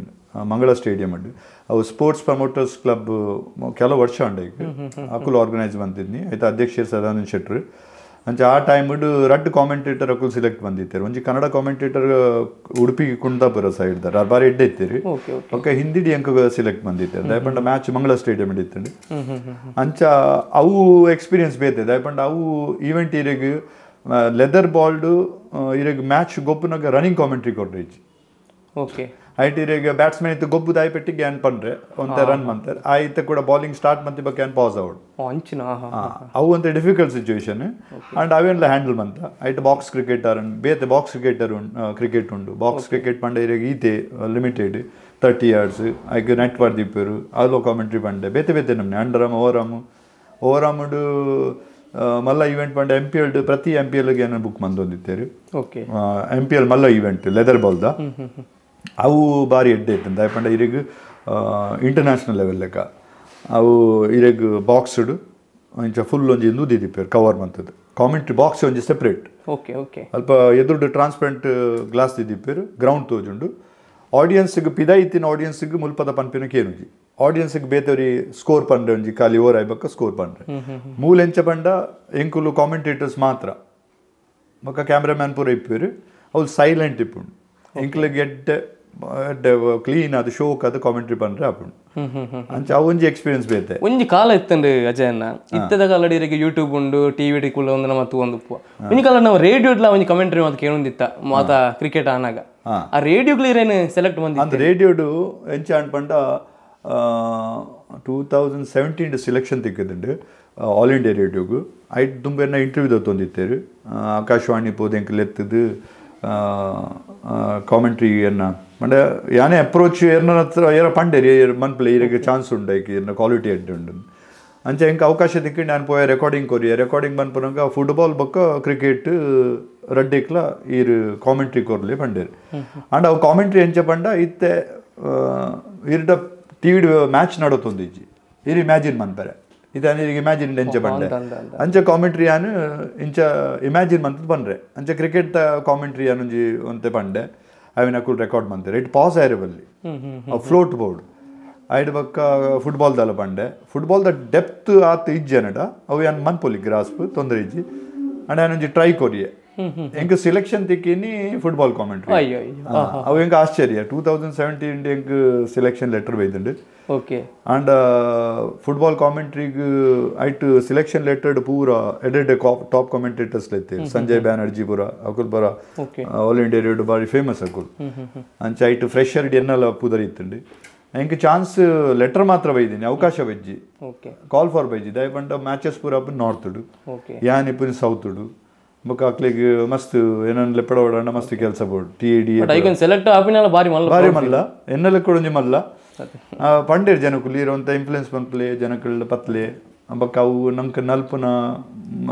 ಮಂಗಳ ಸ್ಟೇಡಿಯಂ ಅಡ್ಡು ಅವು sports promoters club ಕೆಲವು ವರ್ಷ ಉಂಡು ಈಗ ಅಕುಲು ಆರ್ಗನೈಸ್ ಬಂತಿದ್ನಿ ಆಯ್ತು ಅಧ್ಯಕ್ಷರು ಸದಾನಂದ ಶೆಟ್ರು ಅಂಚ ಆ ಟೈಮ್ ರಡ್ಡ್ ಕಾಮೆಂಟೇಟರ್ ಅಕುಲು ಸೆಲೆಕ್ಟ್ ಬಂದಿತ್ತಾರೆ ಒಂಜಿ ಕನ್ನಡ ಕಾಮೆಂಟೇಟರ್ ಉಡುಪಿ ಕುಂದಾಪುರ ಸೈಡ್ ದಾರ ಬಾರಿ ಎಡ್ಡೆ ಇತ್ತೀರಿ ಓಕೆ ಹಿಂದಿ ಅಂಕ ಸೆಲೆಕ್ಟ್ ಬಂದಿತ್ತಾರೆ ದಯಪಂಡ ಮ್ಯಾಚ್ ಮಂಗಳ ಸ್ಟೇಡಿಯಂ ಇತ್ತಂಡು ಅಂಚ ಅವು ಎಕ್ಸ್ಪೀರಿಯನ್ಸ್ ಬೇತೆ ದಯಪಂಡ ಅವು ಈವೆಂಟ್ ಇರೆಗ್ ಲೆದರ್ ಬಾಲ್ಡು ಇರೆಗ್ ಮ್ಯಾಚ್ ಗೊಬ್ಬುನಾಗ ರನ್ನಿಂಗ್ ಕಾಮೆಂಟ್ರಿ ಕೊಡ್ರಿ ಓಕೆ ಐಟ್ ಇರೆಗ್ ಬ್ಯಾಟ್ಸ್ಮನ್ ಇತ್ತು ಗೊಬ್ಬು ದಾಯಿಪೆಟ್ಟಿಗೆ ಏನ್ ಪಂಡ್ರೆ ಒಂತೆ ರನ್ ಮಂತಾರೆ ಆಯ್ತು ಕೂಡ ಬೌಲಿಂಗ್ ಸ್ಟಾರ್ಟ್ ಮಂತಿ ಬಗ್ಗೆ ಏನ್ ಪಾಸ್ ಅವಡು ಅವು ಒಂತೆ difficult situation and ಅವೇನ್ಲ handle ಮಂತ ಐಟ್ ಬಾಕ್ಸ್ ಕ್ರಿಕೆಟರ್ ಬೇತೆ box cricketer cricket ಉಂಡು ಬಾಕ್ಸ್ ಕ್ರಿಕೆಟ್ ಪಂಡ ಇರೆಗ್ ಈತೆ ಲಿಮಿಟೆಡ್ 30 ಯಾರ್ಡ್ಸ್ ಐಕ್ ನೆಟ್ ಪರ್ದಿಪ್ಪರು ಅಲ್ಲೋ ಕಾಮೆಂಟ್ರಿ ಪಂಡೆ ಬೇತೆ ಬೇತೆ ನಮ್ನೆ ಅಂಡರ್ ಓವರಾಮು ಓವರಾಮುಡು ಮಲ್ಲ ಈವೆಂಟ್ ಪಂಡ M P L ಪ್ರತಿ ಎಂ ಪಿ ಎಲ್ಗೆ ಏನೋ ಬುಕ್ ಮಂದೊಂದಿತ್ತೇರು okay M P L ಮಲ್ಲ ಈವೆಂಟ್ ಲೆದರ್ ಬಾಲ್ದ ಅವು ಭಾರಿ ಎಡ್ಡೆ ಇತ್ತು ದಾಯಪಂಡ ಇರೆಗ್ ಇಂಟರ್ನ್ಯಾಷನಲ್ ಲೆವೆಲ್ ಲೆಕ್ಕ ಅವು ಇರೆಗ್ ಬಾಕ್ಸ್ಡ್ ಒಂಚ ಫುಲ್ ಒಂಜಿ ನೂದಿದಿಪ್ಪೇರು ಕವರ್ ಮಂತದ್ದು ಕಾಮೆಂಟ್ರಿ ಬಾಕ್ಸ್ ಒಂಜಿ separate okay okay ಅಲ್ಪ ಎದುರುಡು ಟ್ರಾನ್ಸ್ಪರೆಂಟ್ ಗ್ಲಾಸ್ ದಿದಿಪ್ಪೇರು ಗ್ರೌಂಡ್ ತೋಜುಂಡು ಆಡಿಯನ್ಸ್ಗೆ ಪಿದ ಇತ್ತಿನ ಆಡಿಯನ್ಸ್ಗೆ ಮುಲ್ಪದ ಪನ್ಪಿನ ಕೇನುಜಿ ಆಡಿಯನ್ಸ್ಗೆ ಬೇತವ್ರಿ ಸ್ಕೋರ್ ಪಂಡ್ರೆ ಒಂಜಿ ಖಾಲಿ ಓವರ್ ಆಯ್ಬಕ್ಕ ಸ್ಕೋರ್ ಪಂಡ್ರೆ ಮೂಲ ಎಂಚ ಪಂಡ ಎಂಕುಲು ಕಾಮೆಂಟೇಟರ್ಸ್ ಮಾತ್ರ ಬೊಕ್ಕ ಕ್ಯಾಮ್ರಾಮ್ಯಾನ್ ಪೂರ ಇಪ್ಪೇರು ಅವ್ರು ಸೈಲೆಂಟ್ ಇಪ್ಪುಂಡು ಎಂಕ್ಲೆಗ್ ಎಡ್ಡೆ ಎಡ್ಡೆ ಕ್ಲೀನ್ ಅದು ಶೋಕ್ ಅದು ಕಾಮೆಂಟ್ರಿ ಪಂಡ್ರೆ ಆಪುಂಡು ಅಂಚ ಅವು ಒಂಜಿ ಎಕ್ಸ್ಪೀರಿಯನ್ಸ್ ಬೇತೆ ಒಂಜಿ ಕಾಲ ಇತ್ತಂಡು ಅಜಯನ್ನ ಇತ್ತದ ಕಾಲಡಿ ಇರೆಗ್ ಯೂಟ್ಯೂಬ್ ಉಂಡು ಟಿವಿ ಕುಲ್ಲ ಒಂದು ನಮ್ಮ ಒಂದು ಒಂಜಿ ಕಾಲ ನಾವು ರೇಡಿಯೋ ಇಡ್ಲ ಒಂಜಿ ಕಮೆಂಟ್ರಿ ಮಾತು ಕೇಳೊಂದಿತ್ತ ಮಾತ ಕ್ರಿಕೆಟ್ ಆನಾಗ ಆ ರೇಡಿಯೋಗ್ಲು ಇರೇನು ಸೆಲೆಕ್ಟ್ ಬಂದಿ ಅಂದ್ ರೇಡಿಯೋಡು ಎಂಚ ಅಂಡ್ ಪಂಡ 2017 ಸೆಲೆಕ್ಷನ್ ತಿಕ್ಕದುಂಡು ಆಲ್ ಇಂಡಿಯಾ ರೇಡಿಯೋಗು ಐಟ್ ದುಂಬೆನ್ನ ಇಂಟರ್ವ್ಯೂ ದತ್ತೊಂದಿತ್ತೇರು ಆಕಾಶವಾಣಿ ಪೋದು ಎಂಕ್ ಲೆತ್ತದು ಕಾಮೆಂಟ್ರಿ ಎನ್ನ ಮಂಡೆ ಯಾನೇ ಅಪ್ರೋಚ್ ಏರ್ನ ಹತ್ರ ಏರ ಪಂಡೇರಿ ಮನ್ಪ್ಲೆ ಇರೆಗ್ ಚಾನ್ಸ್ ಉಂಡು ಐಕ್ ಏರ್ನ ಕ್ವಾಲಿಟಿ ಎಡ್ಡೆ ಉಂಡು ಅಂಚ ಎಂಕ್ ಅವಕಾಶ ತಿಕ್ಕಿ ನಾನು ಪೋಯ ರೆಕಾರ್ಡಿಂಗ್ ಕೊರಿಯ ರೆಕಾರ್ಡಿಂಗ್ ಬಂದ್ಪುನಗ ಫುಟ್ಬಾಲ್ ಬೊಕ್ಕ ಕ್ರಿಕೆಟ್ ರಡ್ಡಿಕ್ಲ ಈರು ಕಾಮೆಂಟ್ರಿ ಕೊರ್ಲಿ ಪಂಡೇರು ಅಂಡ್ ಅವು ಕಾಮೆಂಟ್ರಿ ಎಂಚ ಪಂಡ ಇತ್ತೆ ಇರ್ಡ T V match ನಡತೊಂದು ಇಜ್ಜಿ ಇರು ಇಮ್ಯಾಜಿನ್ ಮನ್ಪರೆ ಇದು ಇಮ್ಯಾಜಿನ್ ಎಂಚ ಪಂಡೆ ಅಂಚ ಕಾಮೆಂಟ್ರಿ ಯಾನು ಇಂಚ ಇಮ್ಯಾಜಿನ್ ಮಂತದ್ ಪಂಡ್ರೆ ಅಂಚ ಕ್ರಿಕೆಟ್ ಕಾಮೆಂಟ್ರಿ ಯಾನೊಂಜಿ ಒಂತೆ ಪಂಡೆ ಅವಿನ ಅಕುಲು ರೆಕಾರ್ಡ್ ಮಂತಾರೆ it pass ಆಯಿರಬಲ್ಲಿ float board ಐಡ್ ಬೊಕ್ಕ ಫುಟ್ಬಾಲ್ ದಾಲ ಪಂಡೆ football the depth ಆತ್ ಇಜ್ಜನಡ ಅವು ಯಾನ್ ಮನ್ಪೊಲಿ ಗ್ರಾಸ್ಪ್ ತೊಂದರೆ ಇಜ್ಜಿ ಅಂಡ್ ಯಾನೊಂಜಿ ಟ್ರೈ ಕೊರಿಯೆ ಎಂಕ್ ಸೆಲೆಕ್ಷನ್ ತಿಕ್ಕಿನಿ ಫುಟ್ಬಾಲ್ ಕಾಮೆಂಟ್ರಿ ಅವು ಎಂಕ್ ಆಶ್ಚರ್ಯ 2017 ಎಂಕ್ ಸೆಲೆಕ್ಷನ್ ಲೆಟರ್ ಬೈದುಂಡು okay and football ಕಾಮೆಂಟ್ರಿಗ್ ಐಟ್ ಸೆಲೆಕ್ಷನ್ ಲೆಟರ್ಡ್ ಪೂರ ಎಡೆಡ್ ಟಾಪ್ ಕಾಮೆಂಟೇಟರ್ಸ್ ಲೆತ್ತೇರು ಸಂಜಯ್ ಬ್ಯಾನರ್ಜಿ ಪೂರ ಅಕುಲ್ ಪೂರ all India radio ಬಾರಿ ಫೇಮಸ್ ಅಕುಲ್ ಅಂಚ ಐಟ್ ಫ್ರೆಶರ್ ಎನ್ನಲ ಪುದರ್ ಇತ್ತುಂಡು ಎಂಕ್ ಚಾನ್ಸ್ ಲೆಟರ್ ಮಾತ್ರ ಬೈದಿನಿ ಅವಕಾಶ ಬೈಜಿ ಕಾಲ್ ಫಾರ್ ಬೈಜಿ ದಯಪಂಡ ಮ್ಯಾಚಸ್ ಪೂರ ಅಪ್ಪು ನಾರ್ತುಡು ಯಾನ್ ಇಪ್ಪುನಿ ಸೌತುಡು ಬೊಕ್ಕ ಅಕ್ಲೆಗ್ ಮಸ್ತ್ ಏನನ್ ಲೆಪ್ಪಡ ಓಡಾಡ ಮಸ್ತ್ ಕೆಲಸ board T A D select ಆಪಿನಲ್ಲ ಬಾರಿ ಮಲ್ಲ ಬಾರಿ ಮಲ್ಲ ಎನ್ನಲ ಕೂಡ ಒಂಜಿ ಮಲ್ಲ ಪಂಡೇರ್ ಜನಕುಲು ಇರುವಂಥ ಇನ್ಫ್ಲುಯೆನ್ಸ್ ಪನ್ಪಲೆ ಜನಕುಲು ಪತ್ಲೆ ಬೊಕ್ಕ ಅವು ನಂಗೆ ನಲ್ಪುನ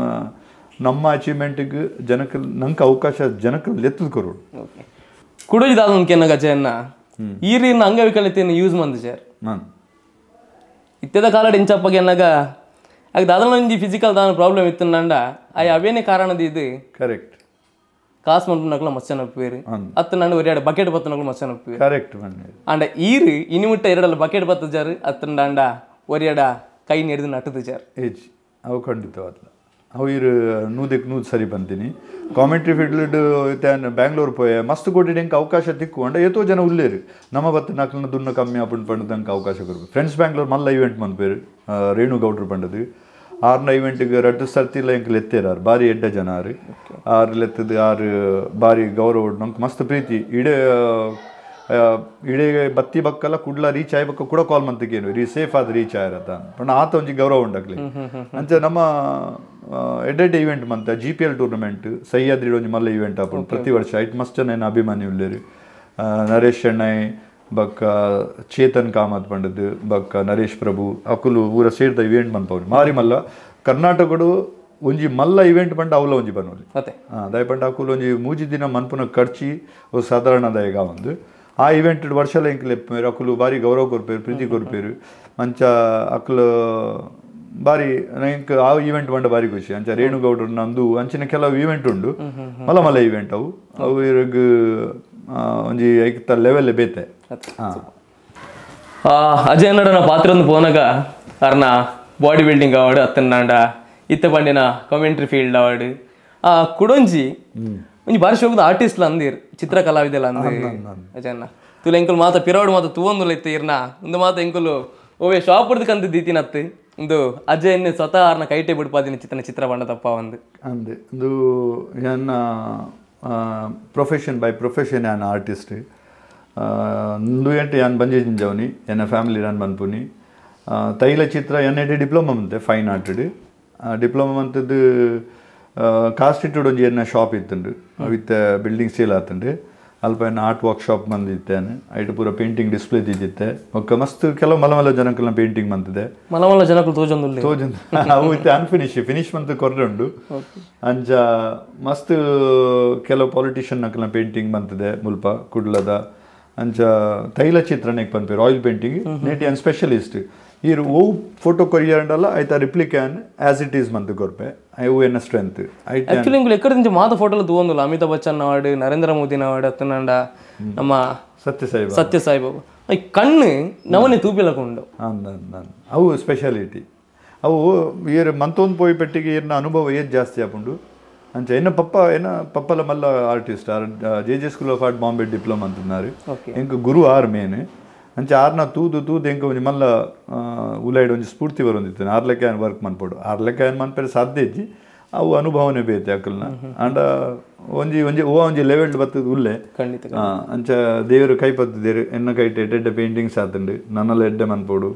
ನಮ್ಮ ಅಚೀವ್ಮೆಂಟ್ಗೆ ಜನಕ್ಕೆ ನಂಗೆ ಅವಕಾಶ ಜನಕ್ಕೆ ಲೆತ್ತದ ಕೊರೋಡು. ಓಕೆ, ಕುಡೋಜಿ ದಾದನ್ ಕೆನ್ನಗ ಅಜಯನ್ನ ಈರಿನ ಅಂಗವಿಕಲತೆಯನ್ನು ಯೂಸ್ ಮಂದು ಸರ್ ಇತ್ತೆದ ಕಾಲಡ್ ಇಂಚಪ್ಪಗೆ ಎನ್ನಾಗ ಆಗ ದಾದನ ಒಂಜಿ ಫಿಸಿಕಲ್ ದಾನ ಪ್ರಾಬ್ಲಮ್ ಇತ್ತು ನಂಡ ಆಯ್ ಅವೇನೇ ಕಾರಣದ ಇದು ಕರೆಕ್ಟ್ ಕಾಸು ಮನ್ಪುನಕ್ಲ ಮಸ್ಚನ ಒಪ್ಪುವೇರು ಅತ್ತು ನಂಡು ಒರಿಯಾಡ ಬಕೆಟ್ ಬತ್ತನಕ್ಲ ಮಸ್ಚನ ಒಪ್ಪುವೇರು ಕರೆಕ್ಟ್ ಅಂಡ ಈರು ಇನಿಮುಟ್ಟ ಎರಡಲ್ಲ ಬಕೆಟ್ ಬತ್ತಜಾರು ಅತ್ತಂಡ ಒರಿಯಾಡ ಕೈ ನೆರೆದು ನಟ್ಟುದಾರು ಏಜ್ ಅವು ಖಂಡಿತವಾದ್ಲ ಅವು ಇರು ನೂದಕ್ಕೆ ನೂದು ಸರಿ ಬಂತೀನಿ ಕಾಮೆಂಟ್ರಿ ಫೀಲ್ಡ್ ಬ್ಯಾಂಗ್ಳೂರ್ ಪೋಯೆ ಮಸ್ತ್ ಕೋಟಿ ಎಂಕ್ ಅವಕಾಶ ತಿಕ್ಕು ಅಂಡ ಏತೋ ಜನ ಉಲ್ಲೇರು ನಮ್ಮ ಬತ್ತು ನಕ್ಲನ ದುನ್ನ ಕಮ್ಮಿ ಆಪುಂಡು ಪಂಡದಂಗೆ ಅವಕಾಶ ಕೊರ್ಪು ಫ್ರೆಂಡ್ಸ್ ಬ್ಯಾಂಗ್ಳೂರ್ ಮಲ್ಲ ಇವೆಂಟ್ ಮನ್ಪೇರು ರೇಣು ಗೌಡ್ರು ಪಂಡದು ಆರ್ನ ಇವೆಂಟ್ಗೆ ರಡ್ಡು ಸರ್ತಿಲ್ಲ ಎಂಕ್ ಲೆತ್ತೇರು ಆರು ಬಾರಿ ಎಡ್ಡ ಜನ ಆರು ಆರು ಲೆತ್ತದು ಆರು ಬಾರಿ ಗೌರವ ನಮ್ಗೆ ಮಸ್ತ್ ಪ್ರೀತಿ ಇಡೇ ಇಡೇ ಬತ್ತಿ ಬಕ್ಕಲ್ಲ ಕುಡ್ಲ ರೀಚ್ ಆಯ್ ಬಕ್ಕ ಕೂಡ ಕಾಲ್ ಮಂತಕ್ಕೇನು ರೀ ಸೇಫ್ ಆದ ರೀಚ್ ಆಯಿರತ್ತ ಪಂಡ ಆತ ಒಂಜಿ ಗೌರವ ಉಂಡಾಗ್ಲಿ ಅಂಚ ನಮ್ಮ ಎಡ್ಡೆಡ್ ಇವೆಂಟ್ ಮಂತ G P L tournament Sahyadri ಒಂಜಿ ಮಲ್ಲ ಇವೆಂಟ್ ಆಪುಂಡು ಪ್ರತಿ ವರ್ಷ ಐಟ್ ಮಸ್ತ್ ಜನ ಏನು ಅಭಿಮಾನಿ ಉಲ್ಲೇರು ನರೇಶ್ ಶೆಣೈ ಬಕ್ಕ ಚೇತನ್ ಕಾಮತ್ ಪಂಡದು ಬಕ್ಕ ನರೇಶ್ ಪ್ರಭು ಅಕುಲು ಊರ ಸೇರ್ದ ಇವೆಂಟ್ ಮನ್ಪವ್ರು ಮಾರಿ ಮಲ್ಲ ಕರ್ನಾಟಕಡು ಒಂಜಿ ಮಲ್ಲ ಇವೆಂಟ್ ಪಂಡ ಅವಲ ಒಂಜಿ ಬನ್ನೋಲಿ ದಾಯ ಪಂಡ ಅಕುಲು ಒಂಜಿ ಮೂಜಿ ದಿನ ಮನ್ಪುನ ಖರ್ಚಿ ಸಾಧಾರಣ ದಾಯಗ ಒಂದು ಆ ಇವೆಂಟ್ ವರ್ಷಲ ಎಂಕ್ ಲೆಪ್ಪೇರು ಅಕುಲು ಬಾರಿ ಗೌರವ ಕೊರ್ಪೇರು ಪ್ರೀತಿ ಕೊರ್ಪೇರು ಮಂಚ ಅಕುಲು ಬಾರಿ ಎಂಕ್ ಆ ಇವೆಂಟ್ ಪಂಡ ಬಾರಿ ಖುಷಿ ಅಂಚ ರೇಣುಗೌಡರು ನಂದು ಅಂಚಿನ ಕೆಲವು ಇವೆಂಟ್ ಉಂಡು ಮಲ್ಲ ಮಲ್ಲ ಇವೆಂಟ್ ಅವು ಅವು ಇರಗ್ ಒಂಜಿ ಐಕ್ತ ಲೆವೆಲ್ ಬೇತೆ ಅಜಯ್ ನಡನ ಪಾತ್ರ ಪೋನಾಗ ಅರ್ನ ಬಾಡಿ ಬಿಲ್ಡಿಂಗ್ ಅವಾರ್ಡ್ ಅತ್ತನಾಂಡ ಇತ್ತ ಪಂಡಿನ commentary field award ಆ ಕುಡೊಂಜಿ ಒಂಜಿ ಬಾರಿ ಶೋಕದ ಆರ್ಟಿಸ್ಟ್ ಅಂದಿರ್ ಚಿತ್ರ ಕಲಾವಿದೆಲ್ಲ ಅಂದಿರ್ ಅಜಯಣ್ಣ ತುಲ ಎಂಕುಲು ಮಾತ ಪಿರವಡ್ ಮಾತ ತೂವೊಂದುಲ ಇತ್ತ ಇರ್ನ ಒಂದು ಮಾತ ಎಂಕುಲು ಓವೇ ಶಾಪ್ ಕಂದು ದೀತಿನತ್ತು ಒಂದು ಅಜಯನ್ನೇ ಸ್ವತಃ ಆರ್ನ ಕೈಟೆ ಬಿಡ್ಪಾದಿನ ಚಿತ್ರನ ಚಿತ್ರ ಬಣ್ಣ ತಪ್ಪ ಒಂದು ಅಂದೆ ಒಂದು ನನ್ನ profession by profession an artist ಎಂಟು ಯಾನ್ ಬಂಜೆ ಜಿಂಜವನಿ ಎನ್ನ ಫ್ಯಾಮಿಲಿ ನಾನು ಬನ್ಪುನಿ ತೈಲ ಚಿತ್ರ N I T diploma ಮಂತೆ fine ಆರ್ಟೆಡ್ diploma ಮಂತದ್ದು ಕಾಸ್ಟಿಟ್ಯೂಡ್ ಒಂಜಿ ಎನ್ನ ಶಾಪ್ ಇತ್ತುಂಡು with building sale ಆತುಂಡು ಅಲ್ಪ ಎನ್ನ ಆರ್ಟ್ ವರ್ಕ್ಶಾಪ್ ಬಂದಿತ್ತೇನೆ ಐಟ್ ಪೂರ ಪೇಂಟಿಂಗ್ ಡಿಸ್ಪ್ಲೇ ದಿದ್ದಿತ್ತೆ ಒಕ್ಕ ಮಸ್ತ್ ಕೆಲವು ಮಲ ಮಲ ಜನಕ್ಕಲ್ಲ ಪೇಂಟಿಂಗ್ ಬಂತಿದೆ ಮಲ ಮಲ ಜನಕ್ಕಲು ತೋಜೊಂದು ತೋಜೊಂದು ಅವು ಇತ್ತೆ ಅನ್ಫಿನಿಶ್ ಫಿನಿಶ್ ಮಂತ್ ಕೊರ್ರೆ ಉಂಡು ಅಂಚ ಮಸ್ತ್ ಕೆಲವು ಪಾಲಿಟಿಷಿಯನ್ ನಕಲ್ನ ಪೇಂಟಿಂಗ್ ಬಂತಿದೆ ಮುಲ್ಪ ಕುಡ್ಲದ ಅಂಚ ತೈಲ ಚಿತ್ರಣ ಪನ್ಪೇರು ಆಯಿಲ್ ಪೇಂಟಿಂಗ್ ನೇಟಿ ಅನ್ ಸ್ಪೆಷಲಿಸ್ಟ್ ಈರು ಓ ಫೋಟೋ ಕೊರಿಯಂಡಲ್ಲ ಆಯ್ತಾ ರಿಪ್ಲಿಕ್ಯಾನ್ as it is ಮಂತ್ ಕೊರ್ಪೆ ಅವು ಎನ್ನ ಸ್ಟ್ರೆಂತ್ ಆಕ್ಚುಲಿ ಇಂಗ್ಲು ಎಕ್ಕಡ ದಿಂಚ ಮಾತ ಫೋಟೋಲು ತೂವೊಂದುಲ್ಲ ಅಮಿತಾಬ್ ಬಚ್ಚನ್ ಅವಾರ್ಡ್ ನರೇಂದ್ರ ಮೋದಿನ ಅವಾರ್ಡ್ ಅತ್ತನಂಡ ನಮ್ಮ ಸತ್ಯ ಸಾಯಿಬಾಬಾ I ಕಣ್ಣು ನವನೆ ತೂಪಿಲಕೊಂಡು ಅವು ಸ್ಪೆಷಾಲಿಟಿ ಅವು ಏರ್ ಮಂತೊಂದು ಪೋಯಿ ಪೆಟ್ಟಿಗೆ ಏರ್ನ ಅನುಭವ ಏಜ್ ಜಾಸ್ತಿ ಆಪುಂಡು ಅಂಚ ಎನ್ನ ಪಪ್ಪ ಎನ್ನ ಪಪ್ಪಲ ಮಲ್ಲ artist R J J school of art Bombay diploma ಅಂತన్నారు ಎಂಕ್ ಗುರು ಆರ್ ಮೇನ್ ಅಂಚ ಆರ್ನ ತೂದು ತೂದು ಎಂಕ ಒಂಜಿ ಮಲ್ಲ ಉಲೈಡ್ ಒಂಜಿ ಸ್ಫೂರ್ತಿ ಬರೊಂದಿತ್ತು ಆರ್ಲೆಕ್ಕ ಏನು ವರ್ಕ್ ಮನ್ಪೋಡು ಆರ್ಲೆಕ್ಕ ಏನು ಮನ್ಪೇರೆ ಸಾಧ್ಯ ಇಜ್ಜಿ ಅವು ಅನುಭವನೇ ಬೇತೆ ಅಕಲ್ನ ಅಂಡ ಒಂಜಿ ಒಂಜಿ ಓ ಒಂಜಿ ಲೆವೆಲ್ ಬತ್ತದ ಉಲ್ಲೆ ಖಂಡಿತ ಅಂಚ ದೇವರು ಕೈ ಪತ್ತದೇರು ಎನ್ನ ಕೈಟ್ ಎಡ್ಡೆ ಪೇಂಟಿಂಗ್ಸ್ ಆತಂಡು ನನ್ನೆಲ್ಲ ಎಡ್ಡೆ ಮನ್ಪೋಡು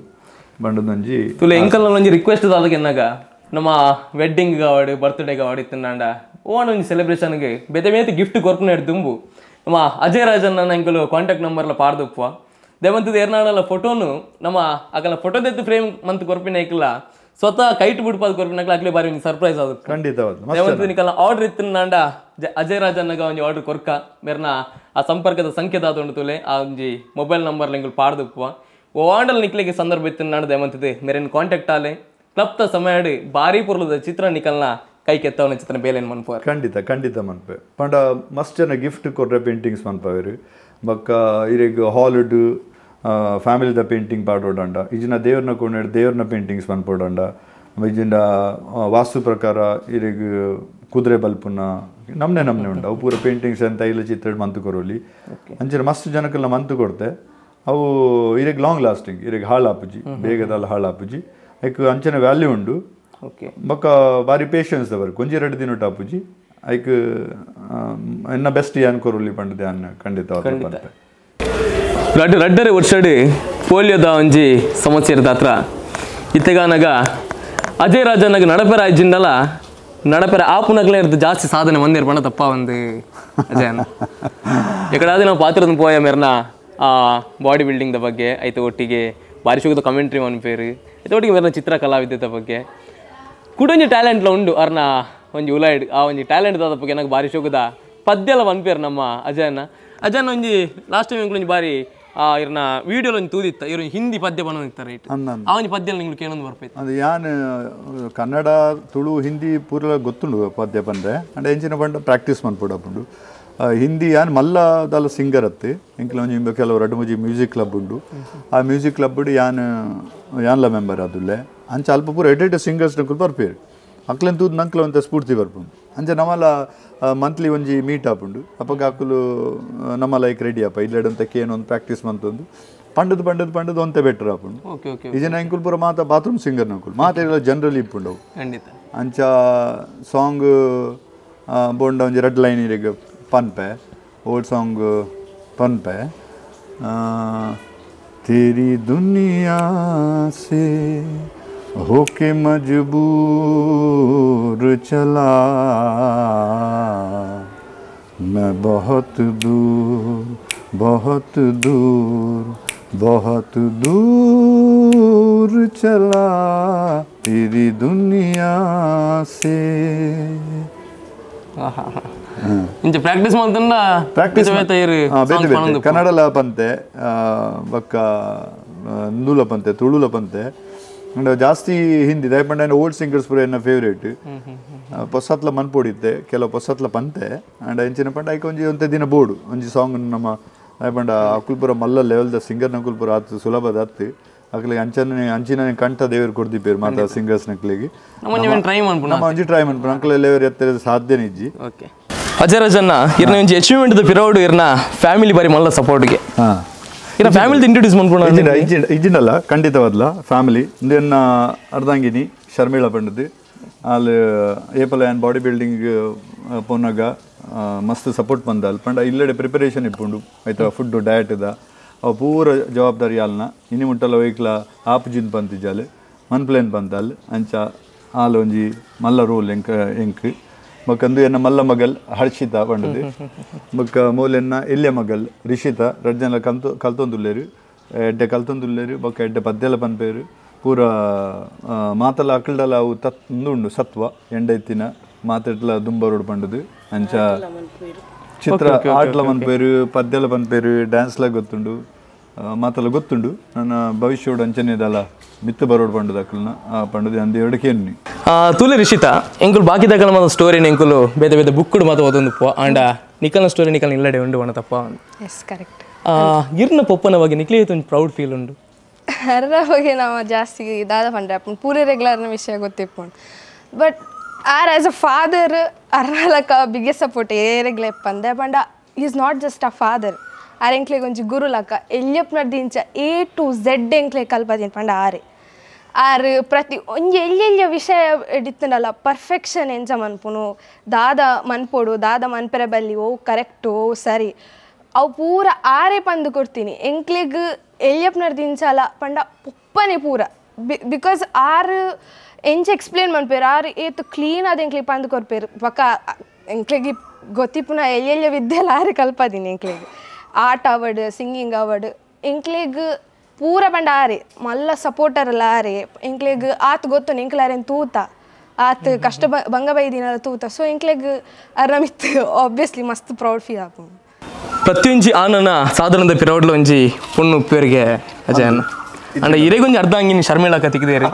ಬಂಡದೊಂಜಿ ತುಲೆ ಎಂಕಲ್ನ ಒಂಜಿ ರಿಕ್ವೆಸ್ಟ್ ದಾದಕ್ಕೆ ಎನ್ನಾಗ ನಮ್ಮ ವೆಡ್ಡಿಂಗ್ ಅವಾರ್ಡ್ ಬರ್ತ್ಡೇಗೆ ಅವಾರ್ಡ್ ಇತ್ತಂಡ ಓಣ ಒಂಜಿ ಸೆಲೆಬ್ರೇಷನ್ಗೆ ಬೇತೆ ಬೇತೆ ಗಿಫ್ಟ್ ಕೊರ್ಪುನ ದುಂಬು ನಮ್ಮ ಅಜಯ್ ರಾಜನ್ ಎಂಕಲು ಕಾಂಟ್ಯಾಕ್ಟ್ ನಂಬರ್ಲ ಪಾಡ್ದುಪ್ಪ ದೇವಂತದ ಏರ್ನಾಡಲ್ಲ ಫೋಟೋನು ನಮ್ಮ ಅಗಲ ಫೋಟೋದೆತ್ತು ಫ್ರೇಮ್ ಮಂತ್ ಕೊರ್ಪಿನ ಐಕಲ್ಲ ಸ್ವತಃ ಕೈಟ್ ಬಿಡ್ಪಾದ ಕೊರ್ಪಿನಕ್ಲ ಅಕ್ಲೆ ಬಾರಿ ಒಂಜಿ ಸರ್ಪ್ರೈಸ್ ಆದ ಖಂಡಿತವಾದ ದೇವಂತದ ನಿಕಲ್ಲ ಆರ್ಡರ್ ಇತ್ತಂಡ ಅಜಯ್ ರಾಜನ್ನಾಗ ಒಂಜಿ ಆರ್ಡರ್ ಕೊರ್ಕ ಮೇರ್ನ ಆ ಸಂಪರ್ಕದ ಸಂಖ್ಯೆ ದಾದೊಂಡು ತುಲೆ ಆ ಒಂಜಿ ಮೊಬೈಲ್ ನಂಬರ್ ಎಂಕುಲು ಪಾಡ್ದುಪ್ಪ ಓಂಡಲ್ ನಿಕ್ಲಿಗೆ ಸಂದರ್ಭ ಇತ್ತಂಡ ದೇವಂತದ ಮೇರೇನು ಕಾಂಟ್ಯಾಕ್ಟ್ ಆಲೆ ಕ್ಲಪ್ತ ಸಮಯ ಬಾರಿ ಪೊರ್ಲದ ಚಿತ್ರ ನಿಕಲ್ನ ಕೈ ಕೆತ್ತವನ ಚಿತ್ರ ಬೇಲೇನು ಮನ್ಪುವಾರ್ ಖಂಡಿತ ಖಂಡಿತ ಮನ್ಪೆ ಪಂಡ ಮಸ್ತ್ ಜನ ಗಿಫ್ಟ್ ಕೊರ್ರೆ ಪೇಂಟಿಂಗ್ಸ್ ಮನ್ಪವೇರು ಬೊಕ್ಕ ಇರೆಗ್ ಹಾಲಿಡ್ ಫ್ಯಾಮಿಲಿದ ಪೇಂಟಿಂಗ್ ಪಾಡೋಡಂಡ ಇಜಿನ ದೇವ್ರನ್ನ ಕೊಂಡಾಡಿ ದೇವ್ರನ್ನ ಪೇಂಟಿಂಗ್ಸ್ ಮನ್ಪೋಡಂಡ ಇಜಿನ ವಾಸ್ತು ಪ್ರಕಾರ ಇರೆಗ್ ಕುದುರೆ ಬಲ್ಪುನ ನಮ್ನೆ ನಮ್ನೆ ಉಂಡು ಅವು ಪೂರ ಪೇಂಟಿಂಗ್ಸ್ ಅಂತ ಇಲ್ಲ ಚಿತ್ರ ಮಂತು ಕೊರೋಲಿ ಅಂಚಿನ ಮಸ್ತ್ ಜನಕ್ಕೆಲ್ಲ ಮಂತು ಕೊಡ್ತೆ ಅವು ಇರೆಗ್ ಲಾಂಗ್ ಲಾಸ್ಟಿಂಗ್ ಇರೆಗ್ ಹಾಳಾಪುಜಿ ಬೇಗದಲ್ಲ ಹಾಳಾಪುಜಿ ಐಕ್ ಅಂಚನೆ ವ್ಯಾಲ್ಯೂ ಉಂಡು ಓಕೆ ಬೊಕ್ಕ ಬಾರಿ ಪೇಷನ್ಸ್ ದವರು ಕೊಂಜಿ ಎರಡು ದಿನ ಟಾಪುಜಿ ಐಕ್ ಎನ್ನ ಬೆಸ್ಟ್ ಯಾನ್ ಕೊರೋಲಿ ಪಂಡದೆ ಅನ್ನ ಖಂಡಿತ ರಡ್ಡರೆ ವರ್ಷಡ್ ಪೋಲಿಯೋದ ಒಂಜಿ ಸಮಸ್ಯೆ ಇರ್ತತ್ರ ಇತ್ತೆಗಾನಗ ಅಜಯ್ ರಾಜನಾಗ ನಡಪೆರ ಆಯ್ಜಿಂಡಲ ನಡಪೆರ ಆಪುನಗ್ಲೇ ಇರ್ದು ಜಾಸ್ತಿ ಸಾಧನೆ ಮಂದಿರ್ ಬಣ್ಣ ತಪ್ಪ ಒಂದು ಅಜಯನ ಎಕಡಾದ ನಾವು ಪಾತ್ರದ ಪೋಯ ಮೇರ್ನ ಆ ಬಾಡಿ ಬಿಲ್ಡಿಂಗ್ದ ಬಗ್ಗೆ ಐತೆ ಒಟ್ಟಿಗೆ ಬಾರಿ ಶುಗದ ಕಮೆಂಟ್ರಿ ಮನ್ಪೇರು ಐತೆ ಒಟ್ಟಿಗೆ ಮೇರ್ನ ಚಿತ್ರ ಕಲಾವಿದ್ಯದ ಬಗ್ಗೆ ಕುಡೊಂಜಿ ಟ್ಯಾಲೆಂಟ್ಲ ಉಂಡು ಅರ್ನ ಒಂಜಿ ಉಲೈಡ್ ಆ ಒಂಜಿ ಟ್ಯಾಲೆಂಟ್ ದಾದ ಬಗ್ಗೆ ನನಗೆ ಬಾರಿ ಶೋಕದ ಪದ್ಯಲ ಮನ್ಪೇರು ನಮ್ಮ ಅಜಯನ. ಅಜನ್ ಒಂಜಿ ಲಾಸ್ಟ್ ಟೈಮ್ ಒಂಜಿ ಬಾರಿ ಇರ್ನ ವಿಡಿಯೋ ಒಂಜಿ ತೂದಿತ್ತ ಇರು ಹಿಂದಿ ಪದ್ಯ ಬನ್ನೊಂದಿತ್ತ ರೈಟ್ ಆ ಒಂಜಿ ಪದ್ಯ ನಿಂಗೆ ಕೇಳೊಂದು ಬರ್ಪೈತೆ ಅದು ಯಾನ್ ಕನ್ನಡ ತುಳು ಹಿಂದಿ ಪೂರ ಗೊತ್ತುಂಡು ಪದ್ಯ ಪಂಡ್ರೆ ಅಂಡ್ ಎಂಚಿನ ಪಂಡ ಪ್ರಾಕ್ಟೀಸ್ ಮನ್ಪುಡಪುಂಡು ಹಿಂದಿ ಯಾನ್ ಮಲ್ಲದಲ್ಲ ಸಿಂಗರ್ ಅತ್ತೆ ಎಂಕ್ಲ ಒಂಜಿ ಕೆಲವು ರಡ್ಡು ಮೂಜಿ ಮ್ಯೂಸಿಕ್ ಕ್ಲಬ್ ಉಂಡು ಆ ಮ್ಯೂಸಿಕ್ ಕ್ಲಬ್ ಯಾನ್ ಯಾನ್ಲ ಮೆಂಬರ್ ಅದುಲ್ಲೆ ಅಂಚ ಅಲ್ಪ ಪೂರ ಎಡ್ ಸಿಂಗರ್ಸ್ ನಕುಲು ಬರ್ಪೇರು ಅಕ್ಲೆನ್ ತೂದು ನಂಕ್ಲ ಒಂತ ಸ್ಫೂರ್ತಿ ಬರ್ಪುಂಡು ಅಂಚ ನಮ್ಮಲ ಮಂತ್ಲಿ ಒಂಜಿ ಮೀಟ್ ಆಪುಂಡು ಅಪ್ಪಗ ಅಕುಲು ನಮ್ಮ ಲೈಕ್ ರೆಡಿ ಅಪ್ಪ ಇಲ್ಲೆಡಂತ ಕೇನು ಒಂದು ಪ್ರಾಕ್ಟೀಸ್ ಮಂತೊಂದು ಪಂಡದು ಪಂಡದು ಪಂಡದು ಒಂತೆ ಬೆಟರ್ ಆಪುಂಡು ಓಕೆ ಓಕೆ ಈ ಜನ ಎಂಕುಲು ಪೂರ ಮಾತ ಬಾತ್ರೂಮ್ ಸಿಂಗರ್ ನಕುಲು ಮಾತೆಲ್ಲ ಜನರಲಿ ಇಪ್ಪುಂಡು ಖಂಡಿತ ಅಂಚ ಸಾಂಗ್ ಬೋಂಡ ಒಂಜಿ ರೆಡ್ ಲೈನ್ ಇರೆಗ್ ಪನ್ಪೆ ಓಲ್ಡ್ ಸಾಂಗ್ ಪನ್ಪೆ तेरी दुनिया से होके मजबूर चला मैं बहुत दूर बहुत दूर बहुत दूर चला तेरी दुनिया से ಇಂಚ ಪ್ರಾಕ್ಟೀಸ್ ಮಾಡ್ತಂಡ ಪ್ರಾಕ್ಟೀಸ್ ಕನ್ನಡಲ ಪಂತೆ ಬೊಕ್ಕ ನೂಲ ಪಂತೆ ತುಳುಲ ಪಂತೆ ಜಾಸ್ತಿ ಹಿಂದಿ ದಯಪಂಡ ಓಲ್ಡ್ ಸಿಂಗರ್ಸ್ ಪೂರ ಎನ್ನ ಫೇವ್ರೇಟ್ ಪೊಸತ್ಲ ಮನ್ಪೊಡಿತ್ತೆ ಕೆಲವು ಪೊಸತ್ಲ ಪಂತೆ ಅಂಡ್ ಎಂಚಿನ ಪಂಡ ಐಕ್ ಒಂಜಿ ಒಂತೆ ದಿನ ಬೋಡು ಒಂಜಿ ಸಾಂಗ್ ನಮ್ಮ ದಯಪಂಡ ಅಕುಲ್ಪುರ ಮಲ್ಲ ಲೆವೆಲ್ದ ಸಿಂಗರ್ ನಕುಲ್ಪುರ ಆತು ಸುಲಭದ ಅತ್ತು ಅಕ್ಲಿಗೆ ಅಂಚನೆ ಅಂಚಿನ ಕಂಠ ದೇವರು ಕೊಡ್ದಿಪ್ಪೇರು ಮಾತ ಸಿಂಗರ್ಸ್ ನಕ್ಲಿಗೆ ನಮ್ಮ ಒಂಜಿ ಟ್ರೈ ಮನ್ಪುಂಡು ಅಂಕಲ್ ಲೆವೆಲ್ ಎತ್ತರ ಸಾಧ್ಯನೇ ಇಜ್ಜಿ ಓಕೆ ಅಜರಜನ್ನ ಇರ್ನ ಒಂಜಿ ಅಚೀವ್ಮೆಂಟ್ ದ ಪಿರೌಡು ಇರ್ನ ಫ್ಯಾಮಿಲಿ ಬಾರಿ ಮಲ್ಲ ಸಪೋರ್ಟ್ಗೆ ಇರ್ನ ಫ್ಯಾಮಿಲಿ ಇಂಟ್ರೊಡ್ಯೂಸ್ ಮನ್ಪುಂಡು ಇಜ್ಜಿಂಡಲ್ಲ ಖಂಡಿತವಾದ್ಲ ಫ್ಯಾಮಿಲಿ ಇಂದೆನ್ನ ಅರ್ಧಾಂಗಿನಿ ಶರ್ಮಿಳಾ ಪಂಡದು ಅಲ್ಲಿ ಏಪಲ and body building ಪೋನಾಗ ಮಸ್ತ್ ಸಪೋರ್ಟ್ ಬಂದಾಲ್ ಪಂಡ ಇಲ್ಲೆಡೆ ಪ್ರಿಪರೇಷನ್ ಇಪ್ಪುಂಡು ಆಯ್ತಾ ಫುಡ್ಡು ಡಯಟ್ ಇದ ಅವು ಪೂರ ಜವಾಬ್ದಾರಿ ಆಲ್ನ ಇನಿ ಮುಟ್ಟಲ ಒಯ್ಕ್ಲ ಆಪುಜಿನ್ ಪಂತಿಜಾಲ್ ಮನ್ಪ್ಲೇನ್ ಪಂತಾಲ್ ಅಂಚ ಆಲ್ ಒಂಜಿ ಮಲ್ಲ ರೋಲ್ ಎಂಕ್ ಎಂಕ್ ಬೊಕ್ಕಂದು ಎನ್ನ ಮಲ್ಲ ಮಗಲ್ ಹರ್ಷಿತಾ ಪಂಡದು ಬೊಕ್ಕ ಮೂಲೆನ್ನ ಎಲ್ಯ ಮಗಲ್ ರಿಷಿತಾ ರಡ್ಡ್ ಜನ ಕಲ್ತೊಂದುಲ್ಲೇರು ಎಡ್ಡೆ ಕಲ್ತೊಂದುಲ್ಲೇರು ಬೊಕ್ಕ ಎಡ್ಡೆ ಪದ್ಯಲ ಪನ್ಪೇರು ಪೂರ ಮಾತಲ ಅಕಲ್ಡಲ ಅವು ತತ್ ಉಂಡು ಸತ್ವ ಎಂಡೈತಿನ ಮಾತೆಟ್ಲ ದುಂಬರೋಡು ಪಂಡದು ಅಂಚ ಚಿತ್ರ ಆಟ್ಲ ಪನ್ಪೇರು ಪದ್ಯಲ ಪನ್ಪೇರು ಡ್ಯಾನ್ಸ್ಲ ಗೊತ್ತುಂಡು ಮಾತಲ ಗೊತ್ತುಂಡು ನನ್ನ ಭವಿಷ್ಯೋಡು ಅಂಚನೆದಲ್ಲ ಮಿತ್ತು ಬರೋಡು ಪಂಡದು ಅಕಲ್ನ ಪಂಡದು ಅಂದ ಎರಡಕ್ಕೇನು ತೂಲೆ ರಿಷಿತಾ ಎಂಕುಲು ಬಾಕಿದಕಲ ಮಾತ ಸ್ಟೋರಿನ ಎಂಕುಲು ಬೇತೆ ಬೇತೆ ಬುಕ್ಕುಡು ಮಾತ ಓದೊಂದು ಪೋ ಆಂಡ ನಿಕಲ್ನ ಸ್ಟೋರಿ ನಿಕಲ್ನ ಇಲ್ಲಡೆ ಉಂಡು ವಣ ತಪ್ಪ ಎಸ್ ಕರೆಕ್ಟ್ ಇರ್ನ ಪೊಪ್ಪನ ಬಗ್ಗೆ ನಿಕ್ಲೆ ಒಂದು ಪ್ರೌಡ್ ಫೀಲ್ ಉಂಡು ಅರ್ಧ ಬಗ್ಗೆ ನಾವು ಜಾಸ್ತಿ ದಾದ ಪಂಡ್ರೆ ಅಪ್ಪು ಪೂರ ರೆಗ್ಯುಲರ್ನ ವಿಷಯ ಗೊತ್ತಿಪ್ಪುಂಡು but are as a father ಅರ್ನಲಕ biggest support ಏರೆಗ್ಲ ಪಂದೆ ಪಂಡ is not just a father are ಎಂಕ್ಲೆಗ್ ಒಂಜಿ ಗುರುಲಕ ಎಲ್ಯಪ್ನ ದಿಂಚ A to Z ಎಂಕ್ಲೆ ಕಲ್ಪದಿನ ಪಂಡ ಆರೆ ಆರ್ ಪ್ರತಿ ಒಂಜಿ ಎಲ್ಯ ವಿಷಯ ಇತ್ತಿನಲ್ಲ ಪರ್ಫೆಕ್ಷನ್ ಎಂಚ ಮನ್ಪುನು ದಾದ ಮನ್ಪೊಡು ದಾದ ಮನ್ಪೆರೆ ಬಲ್ಲಿ ಓ ಕರೆಕ್ಟು ಓ ಸರಿ ಅವು ಪೂರ ಆರೆ ಪಂದು ಕೊಡ್ತೀನಿ ಎಂಕ್ಲೆಗ್ ಎಲ್ಯಪ್ನರ್ ದಿಂಚಲ ಪಂಡ ಪೊಪ್ಪನೆ ಪೂರ because are ಎಂಚ ಎಕ್ಸ್ಪ್ಲೇನ್ ಮನ್ಪೇರು ಆರ್ ಏತ್ ಕ್ಲೀನ್ ಆದ ಎಂಕ್ಲೆಗ್ ಪಂದು ಕೊರ್ಪೇರು ಬೊಕ್ಕ ಎಂಕ್ಲೆಗ್ ಗೊತ್ತಿಪ್ಪುನ ಎಲ್ಯ ವಿದ್ಯೆಲ ಆರೆ ಕಲ್ಪದಿನಿ ಎಂಕ್ಲೆಗ್ ಆಟ ಅವಡ್ ಸಿಂಗಿಂಗ್ ಅವಡ್ ಎಂಕ್ಲೆಗ್ ಪೂರ ಪಂಡ ಆರೆ ಮಲ್ಲ ಸಪೋರ್ಟರ್ ಅಲ್ಲ ಆರೆ ಎಂಕ್ಲೆಗ್ ಆತ್ ಗೊತ್ತು ಎಂಕ್ಲ ಆರೇನು ತೂತ ಆತ್ ಕಷ್ಟ ಬಂಗ ಬೈದಿನಲ್ಲ ತೂತ ಸೊ ಎಂಕ್ಲೆಗ್ ಅರ್ನ ಮಿತ್ತು ಆಬ್ವಿಯಸ್ಲಿ ಮಸ್ತ್ ಪ್ರೌಡ್ ಫೀಲ್ ಆಪುಂಡು ಪ್ರತಿಯೊಂಜಿ ಆನನ ಸಾಧನದ ಪಿರೌಡ್ಲ ಒಂಜಿ ಪೊಣ್ಣು ಉಪ್ಪೇರಿಗೆ ಅಜಯನ್ನ ಅಂಡ ಇರೆಗೊಂಜಿ ಅರ್ಧ ಅಂಗಿನಿ ಶರ್ಮಿಳಕ್ಕ ತಿಕ್ಕಿದೇರಿ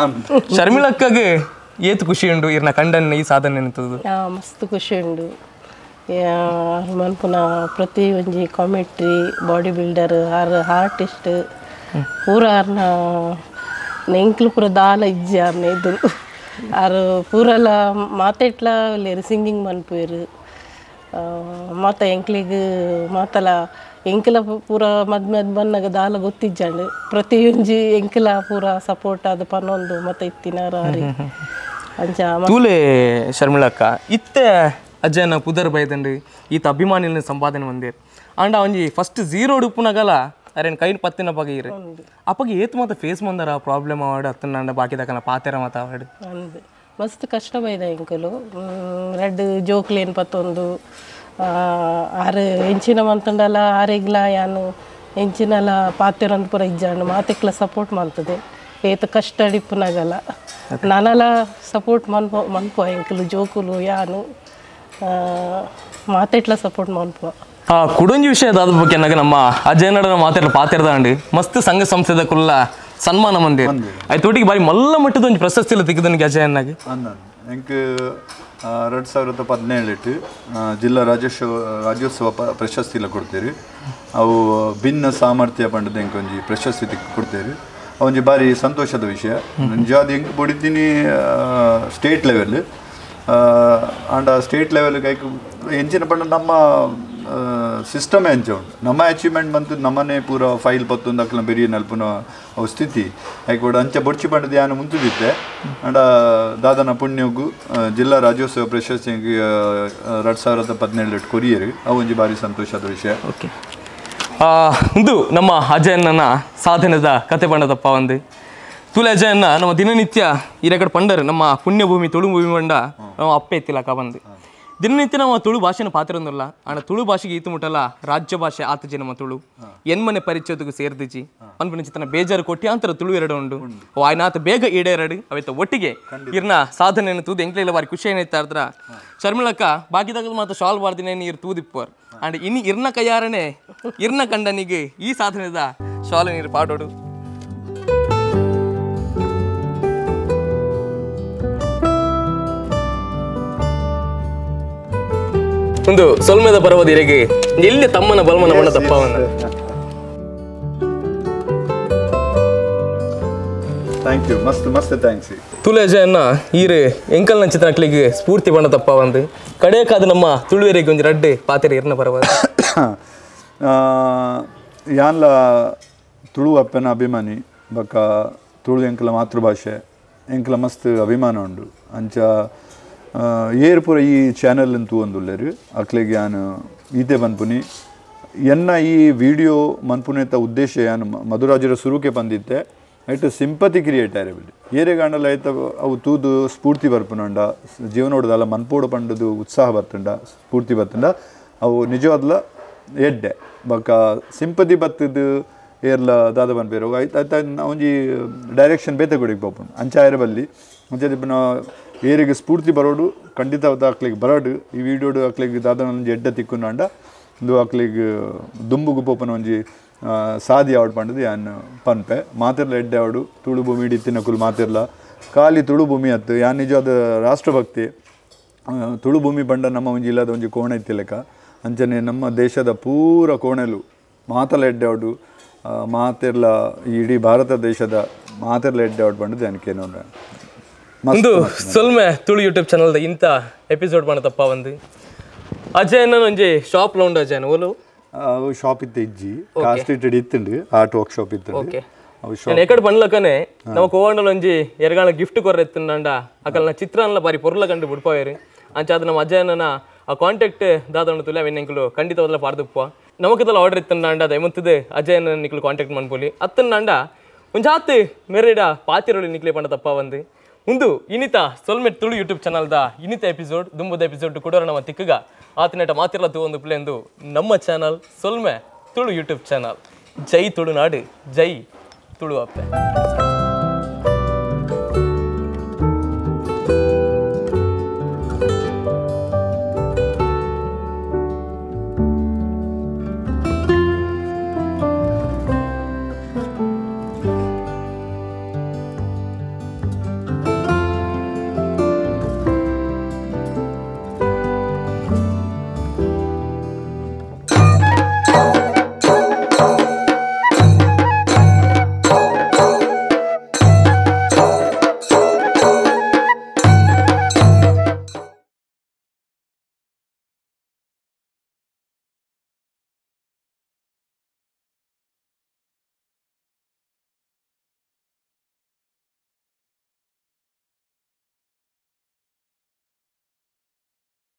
ಶರ್ಮಿಳಕ್ಕಗೆ ಏತ್ ಖುಷಿ ಉಂಡು ಇರ್ನ ಕಂಡನ್ನ ಈ ಸಾಧನೆ ಎಂತದ್ದು ಮಸ್ತ್ ಖುಷಿ ಉಂಡು ಮನ್ಪುನ ಪ್ರತಿ ಒಂಜಿ commentary body builder R artist ಪೂರ ಆರ್ನ ಎಂಕ್ಲು ಪೂರ ದಾಲ ಇಜ್ಜಿ ಆರ್ನ ಎದುರು ಆರ್ ಪೂರಲ ಮಾತೆಟ್ಲ ಲೇರು ಸಿಂಗಿಂಗ್ ಮನ್ಪುವೆರು ಮಾತ ಎಂಕ್ಲಿಗ್ ಮಾತಲ ಎಂಕಲ ಪೂರ ಮದ್ಮೆ ಬನ್ನಗ ದಾಲ ಗೊತ್ತಿಜ್ಜಾಂಡ್ ಪ್ರತಿಯೊಂಜಿ ಎಂಕಲ ಪೂರ ಸಪೋರ್ಟ್ ಆದ್ ಪನ್ನೊಂದು ಮತ ಇತ್ತಿನಾರ ಅಂಚ ತೂಲೆ ಶರ್ಮಿಳಕ್ಕ ಇತ್ತೆ ಅಜ್ಜನ ಪುದರ್ ಬೈದಂಡು ಈತ ಅಭಿಮಾನಿನ ಸಂಪಾದನೆ ಬಂದೇರು ಅಂಡ ಒಂಜಿ ಫಸ್ಟ್ ಝೀರೋ ಉಪ್ಪುನಗಲ ಅರೇನು ಕೈನ್ ಪತ್ತಿನ ಪಗ ಇರು ಅಪ್ಪಗೆ ಏತ್ ಮಾತ ಫೇಸ್ ಮಂದರ ಪ್ರಾಬ್ಲಮ್ ಆವಾಡು ಅತ್ತನ ಬಾಕಿ ದಕನ ಪಾತೆರ ಮಾತ ಆವಾಡು ಮಸ್ತ್ ಕಷ್ಟ ಬೈದ ಎಂಕುಲು ರಡ್ಡ್ ಜೋಕ್ಲೇನ್ ಪತ್ತೊಂದು ಆರು ಎಂಚಿನ ಮಂತಂಡಲ ಆರೆಗ್ಲ ಯಾನು ಎಂಚಿನಲ ಪಾತೆರೊಂದು ಪೂರ ಇಜ್ಜಾಂಡ್ ಮಾತೆಕ್ಲ ಸಪೋರ್ಟ್ ಮಲ್ತದೆ ಏತ್ ಕಷ್ಟ ಇಪ್ಪುನಗಲ ನಾನಲ ಸಪೋರ್ಟ್ ಮನ್ಪುವ ಎಂಕುಲು ಜೋಕುಲು ಯಾನು ಮಾತೆಟ್ಲ ಸಪೋರ್ಟ್ ಮನ್ಪುವ. ಕುಡೊಂಜಿ ವಿಷಯ ದಾದ ಬಗ್ಗೆ ನಮ್ಮ ಅಜಯನಡ ಮಾತಾಡ ಪಾತಿರ್ದಾಂಡ್ ಮಸ್ತ್ ಸಂಘ ಸಂಸ್ಥೆದ ಕುಲ್ಲ ಸನ್ಮಾನ ಮಂದಿರ ಆಯ್ತು ಬಾರಿ ಮಲ್ಲ ಮಟ್ಟದ ಒಂಜಿ ಪ್ರಶಸ್ತಿ ತಿಕ್ಕದನಿಗೆ ಅಜಯನ್ನಾಗಿ ಎಂಕ್ 2017 ಜಿಲ್ಲಾ ರಾಜ್ಯೋತ್ಸವ ಪ್ರಶಸ್ತಿ ಎಲ್ಲ ಕೊಡ್ತೀರಿ ಅವು ಭಿನ್ನ ಸಾಮರ್ಥ್ಯ ಪಂಡದ ಎಂಕೊಂಜಿ ಪ್ರಶಸ್ತಿ ಕೊಡ್ತೀರಿ ಅವೊಂಜಿ ಬಾರಿ ಸಂತೋಷದ ವಿಷಯ ನಿಜವಾದ ಎಂಕ್ ಬೊಡಿತೀನಿ state level and state level ಕೈಕ್ ಎಂಚಿನ ಪಂಡ ನಮ್ಮ ಸಿಸ್ಟಮೇ ಅಂಚ ಉಂಟು ನಮ್ಮ ಅಚೀವ್ಮೆಂಟ್ ಬಂತು ನಮ್ಮನೆ ಪೂರ ಫೈಲ್ ಪತ್ತೊಂದು ಅಕ್ಲ ಬೆರಿಯ ನಲ್ಪುನ ಅವು ಸ್ಥಿತಿ ಯಾಕೆ ಅಂಚ ಬೊಡ್ಚಿ ಪಂಡದ ಯಾನು ಮುಂತಿದ್ದೆ ಅಂಡ ದಾದನ ಪುಣ್ಯಗು ಜಿಲ್ಲಾ ರಾಜ್ಯೋತ್ಸವ ಪ್ರಶಸ್ತಿ 2017 ಕೊರಿಯರು ಅವು ಒಂಜಿ ಬಾರಿ ಸಂತೋಷದ ವಿಷಯ. ಓಕೆ ಇಂದು ನಮ್ಮ ಅಜಯಣ್ಣನ ಸಾಧನೆದ ಕತೆ ಪಂಡದಪ್ಪ ಒಂದು ತುಲೆ ಅಜಯಣ್ಣ ನಮ್ಮ ದಿನನಿತ್ಯ ಈ ರೆಕಾರ್ಡ್ ಪಂಡರು ನಮ್ಮ ಪುಣ್ಯಭೂಮಿ ತುಳು ಭೂಮಿ ಪಂಡ ನಮ್ಮ ಅಪ್ಪೆ ಎತ್ತಿಲಕ ಬಂದು ದಿನನಿತ್ಯ ನಮ್ಮ ತುಳು ಭಾಷೆನ ಪಾತಿರೊಂದಿಲ್ಲ ಆಂಡ ತುಳು ಭಾಷೆಗೆ ಈತು ಮುಟ್ಟಲ್ಲ ರಾಜ್ಯ ಭಾಷೆ ಆತಜಿ ನಮ್ಮ ತುಳು ಎನ್ಮನೆ ಪರಿಚಯದಗೂ ಸೇರ್ದಿಜಿ ಪನ್ಪಿನ ಚಿತ್ರನ ಬೇಜಾರು ಕೊಟ್ಟಿ ಅಂತರ ತುಳು ಎರಡು ಉಂಡು ಆಯ್ನಾತ ಬೇಗ ಈಡೇರಡು ಅವೆತ್ತ ಒಟ್ಟಿಗೆ ಇರ್ನ ಸಾಧನೆಯನ್ನು ತೂದು ಎಂಕ್ಲೆಲ್ಲ ಬಾರಿ ಖುಷಿ ಏನೈತೆ ಅರ್ದ್ರ ಶರ್ಮಿಳಕ್ಕ ಬಾಕಿದಾಗ ಮಾತ್ರ ಶಾಲ್ ಬಾರ್ದಿನೇ ನೀರು ತೂದಿಪ್ಪರ್ ಅಂಡ್ ಇನ್ನು ಇರ್ನ ಕೈಯಾರನೆ ಇರ್ನ ಕಂಡನಿಗೆ ಈ ಸಾಧನೆದ ಶಾಲು ನೀರು ಪಾಡೋಡು. ಒಂದು ಸೊಲ್ಮೆದ ಪರ್ವದ ಇರೆಗೆ ಎಲ್ಲಿ ತಮ್ಮನ ಬಲ್ಮನ ಬಣ್ಣ ತಪ್ಪವನ್ನ. Thank you ಮಸ್ತ್ ಮಸ್ತ್ thanks ತುಲೇಜನ್ನ ಈರು ಎಂಕಲ್ನ ಚಿತ್ರಕ್ಲಿಗೆ ಸ್ಫೂರ್ತಿ ಬಣ್ಣ ತಪ್ಪವಂದು ಕಡೆಯಕಾದ ನಮ್ಮ ತುಳುವೆರೆಗೆ ಒಂಜಿ ರಡ್ಡೆ ಪಾತೆರೆ ಇರ್ನ ಪರ್ವದ. ಯಾನ್ಲ ತುಳು ಅಪ್ಪನ ಅಭಿಮಾನಿ ಬಕ್ಕ ತುಳು ಎಂಕಲ ಮಾತೃಭಾಷೆ ಎಂಕಲ ಮಸ್ತ್ ಅಭಿಮಾನ ಉಂಡು ಅಂಚ ಏರ್ ಪೂರ ಈ ಚಾನಲ್ ತೂವೊಂದುಲ್ಲೆರ್ ಅಕ್ಲೆಗ್ ಯಾನ್ ಈತೆ ಪನ್ಪುನಿ ಎನ್ನ ಈ ವಿಡಿಯೋ ಮನ್ಪುನೇತ ಉದ್ದೇಶ ಯಾನ್ ಮಧುರಾಜರ ಸುರುಕೆ ಪಂದಿತ್ತೆ ಐಟ್ ಸಿಂಪತಿ ಕ್ರಿಯೇಟ್ ಆಯ್ರೆ ಬಿಡಿ ಏರೆಗಾಂಡಲ ಐತ ಅವು ತೂದು ಸ್ಫೂರ್ತಿ ಬರ್ಪುನಂಡ ಜೀವನೋಡ್ದಲ್ಲ ಮನ್ಪೋಡು ಪಂಡದು ಉತ್ಸಾಹ ಬರ್ತುಂಡ ಸ್ಫೂರ್ತಿ ಬರ್ತುಂಡ ಅವು ನಿಜವಾದ್ಲ ಎಡ್ಡೆ ಬೊಕ್ಕ ಸಿಂಪತಿ ಬತ್ತದು ಏರ್ಲ ದಾದ ಪನ್ಪೇರು ಐತ ಐತ ಒಂಜಿ ಡೈರೆಕ್ಷನ್ ಬೇತೆ ಕೊಡಿಗೆ ಪೋಪುಂಡು ಅಂಚ ಆಯ್ರೆ ಬಲ್ಲಿ ಅಂಚ ಏರಿಗೆ ಸ್ಫೂರ್ತಿ ಬರೋಡು ಖಂಡಿತ ಅಕ್ಲಿಗೆ ಬರೋಡು ಈ ವಿಡಿಯೋಡು ಅಕ್ಲಿಗೆ ದಾದನ ಒಂಜಿ ಎಡ್ಡೆ ತಿಕ್ಕುನಾಂಡ ಇಂದು ಅಕ್ಲಿಗೆ ದುಂಬುಗು ಪೋಪನ ಒಂಜಿ ಸಾದಿ ಆವಡ್ ಪಂಡದು ಯಾನ್ ಪನ್ಪೆ ಮಾತಿರ್ಲ ಎಡ್ಡೆ ಆವಡು ತುಳು ಭೂಮಿ ಇಡಿತ್ತಿನಕುಲು ಮಾತಿರ್ಲ ಖಾಲಿ ತುಳು ಭೂಮಿ ಅತ್ತು ಯಾನ್ ನಿಜವಾದ ರಾಷ್ಟ್ರಭಕ್ತಿ ತುಳು ಭೂಮಿ ಬಂಡ ನಮ್ಮ ಒಂಜಿ ಇಲ್ಲದ ಒಂಜಿ ಕೋಣ ಇತ್ತಿಲೆಕ್ಕ ಅಂಚನೆ ನಮ್ಮ ದೇಶದ ಪೂರ ಕೋಣೆಲು ಮಾತಲ ಎಡ್ಡೆ ಆವಡು ಮಾತಿರ್ಲ ಇಡೀ ಭಾರತ ದೇಶದ ಮಾತಿರ್ಲ ಎಡ್ಡೆ ಆವಡ್ ಪಂಡದು ಯಾನಕೇನೋ. ಒಂದು ಸೊಲ್ಮೆ ತುಳು ಯೂಟ್ಯೂಬ್ ಚಾನಲ್ದ ಇಂಥ ಎಪಿಸೋಡ್ ಮಾಡತಪ್ಪ ಒಂದು ಅಜಯ್ ಒಂಜಿ ಶಾಪ್ ಲೌಂಡ್ ಅಜಯ್ ಓಲು ಅವು ಶಾಪ್ ಇತ್ತು ಇಜ್ಜಿ ಕಾಸ್ಟ್ರೀಟೆಡ್ ಇತ್ತುಂಡು art work shop ಇತ್ತು. ಓಕೆ ನಾನು ಎಕಡೆ ಪಂಡ್ಲಕ್ಕನೆ ನಮ್ಮ ಕೋವಂಡಲ ಒಂಜಿ ಎರಗಾಲ ಗಿಫ್ಟ್ ಕೊರ್ರೆ ಇತ್ತುಂಡ ಅಕಲ್ನ ಚಿತ್ರಾನ್ಲ ಬಾರಿ ಪೊರ್ಲ ಕಂಡು ಬಿಡ್ಪಾವೇರು ಅಂಚಾದ ನಮ್ಮ ಅಜಯನ ಆ ಕಾಂಟ್ಯಾಕ್ಟ್ ದಾದಣ್ಣ ತುಲೆ ಅವೆನ್ ಎಂಕುಲು ಖಂಡಿತವಾದಲ ಪಾಡ್ದುಪ್ಪ ನಮಕಿದಲ್ಲ ಆರ್ಡರ್ ಇತ್ತುಂಡ ದಯಮತ್ತದೆ ಅಜಯನ ನಿಕ್ಲು ಕಾಂಟ್ಯಾಕ್ಟ್ ಮನ್ಪೊಲಿ ಅತ್ತಂಡ ಒಂಜಾತ್ ಮೆರೆಡ ಪಾತಿರೊಳಿ ನಿಕ್ಲೆ ಪಂಡ ತಪ್ಪ ಒಂದು ಒಂದು ಇನಿತ ಸೊಲ್ಮೆ ತುಳು ಯೂಟ್ಯೂಬ್ ಚಾನಲ್ದ ಇನಿತ ಎಪಿಸೋಡ್ ದುಂಬದ ಎಪಿಸೋಡ್ ಕೊಡೋರ ನಮ್ಮ ತಿಕ್ಕಗ ಆತನೇಟ ಮಾತಿರಲ ತೂ ಒಂದು ಪ್ಲೇಂದು ನಮ್ಮ ಚಾನಲ್ ಸೊಲ್ಮೆ ತುಳು ಯೂಟ್ಯೂಬ್ ಚಾನಲ್. ಜೈ ತುಳುನಾಡು, ಜೈ ತುಳು ಅಪ್ಪೆ.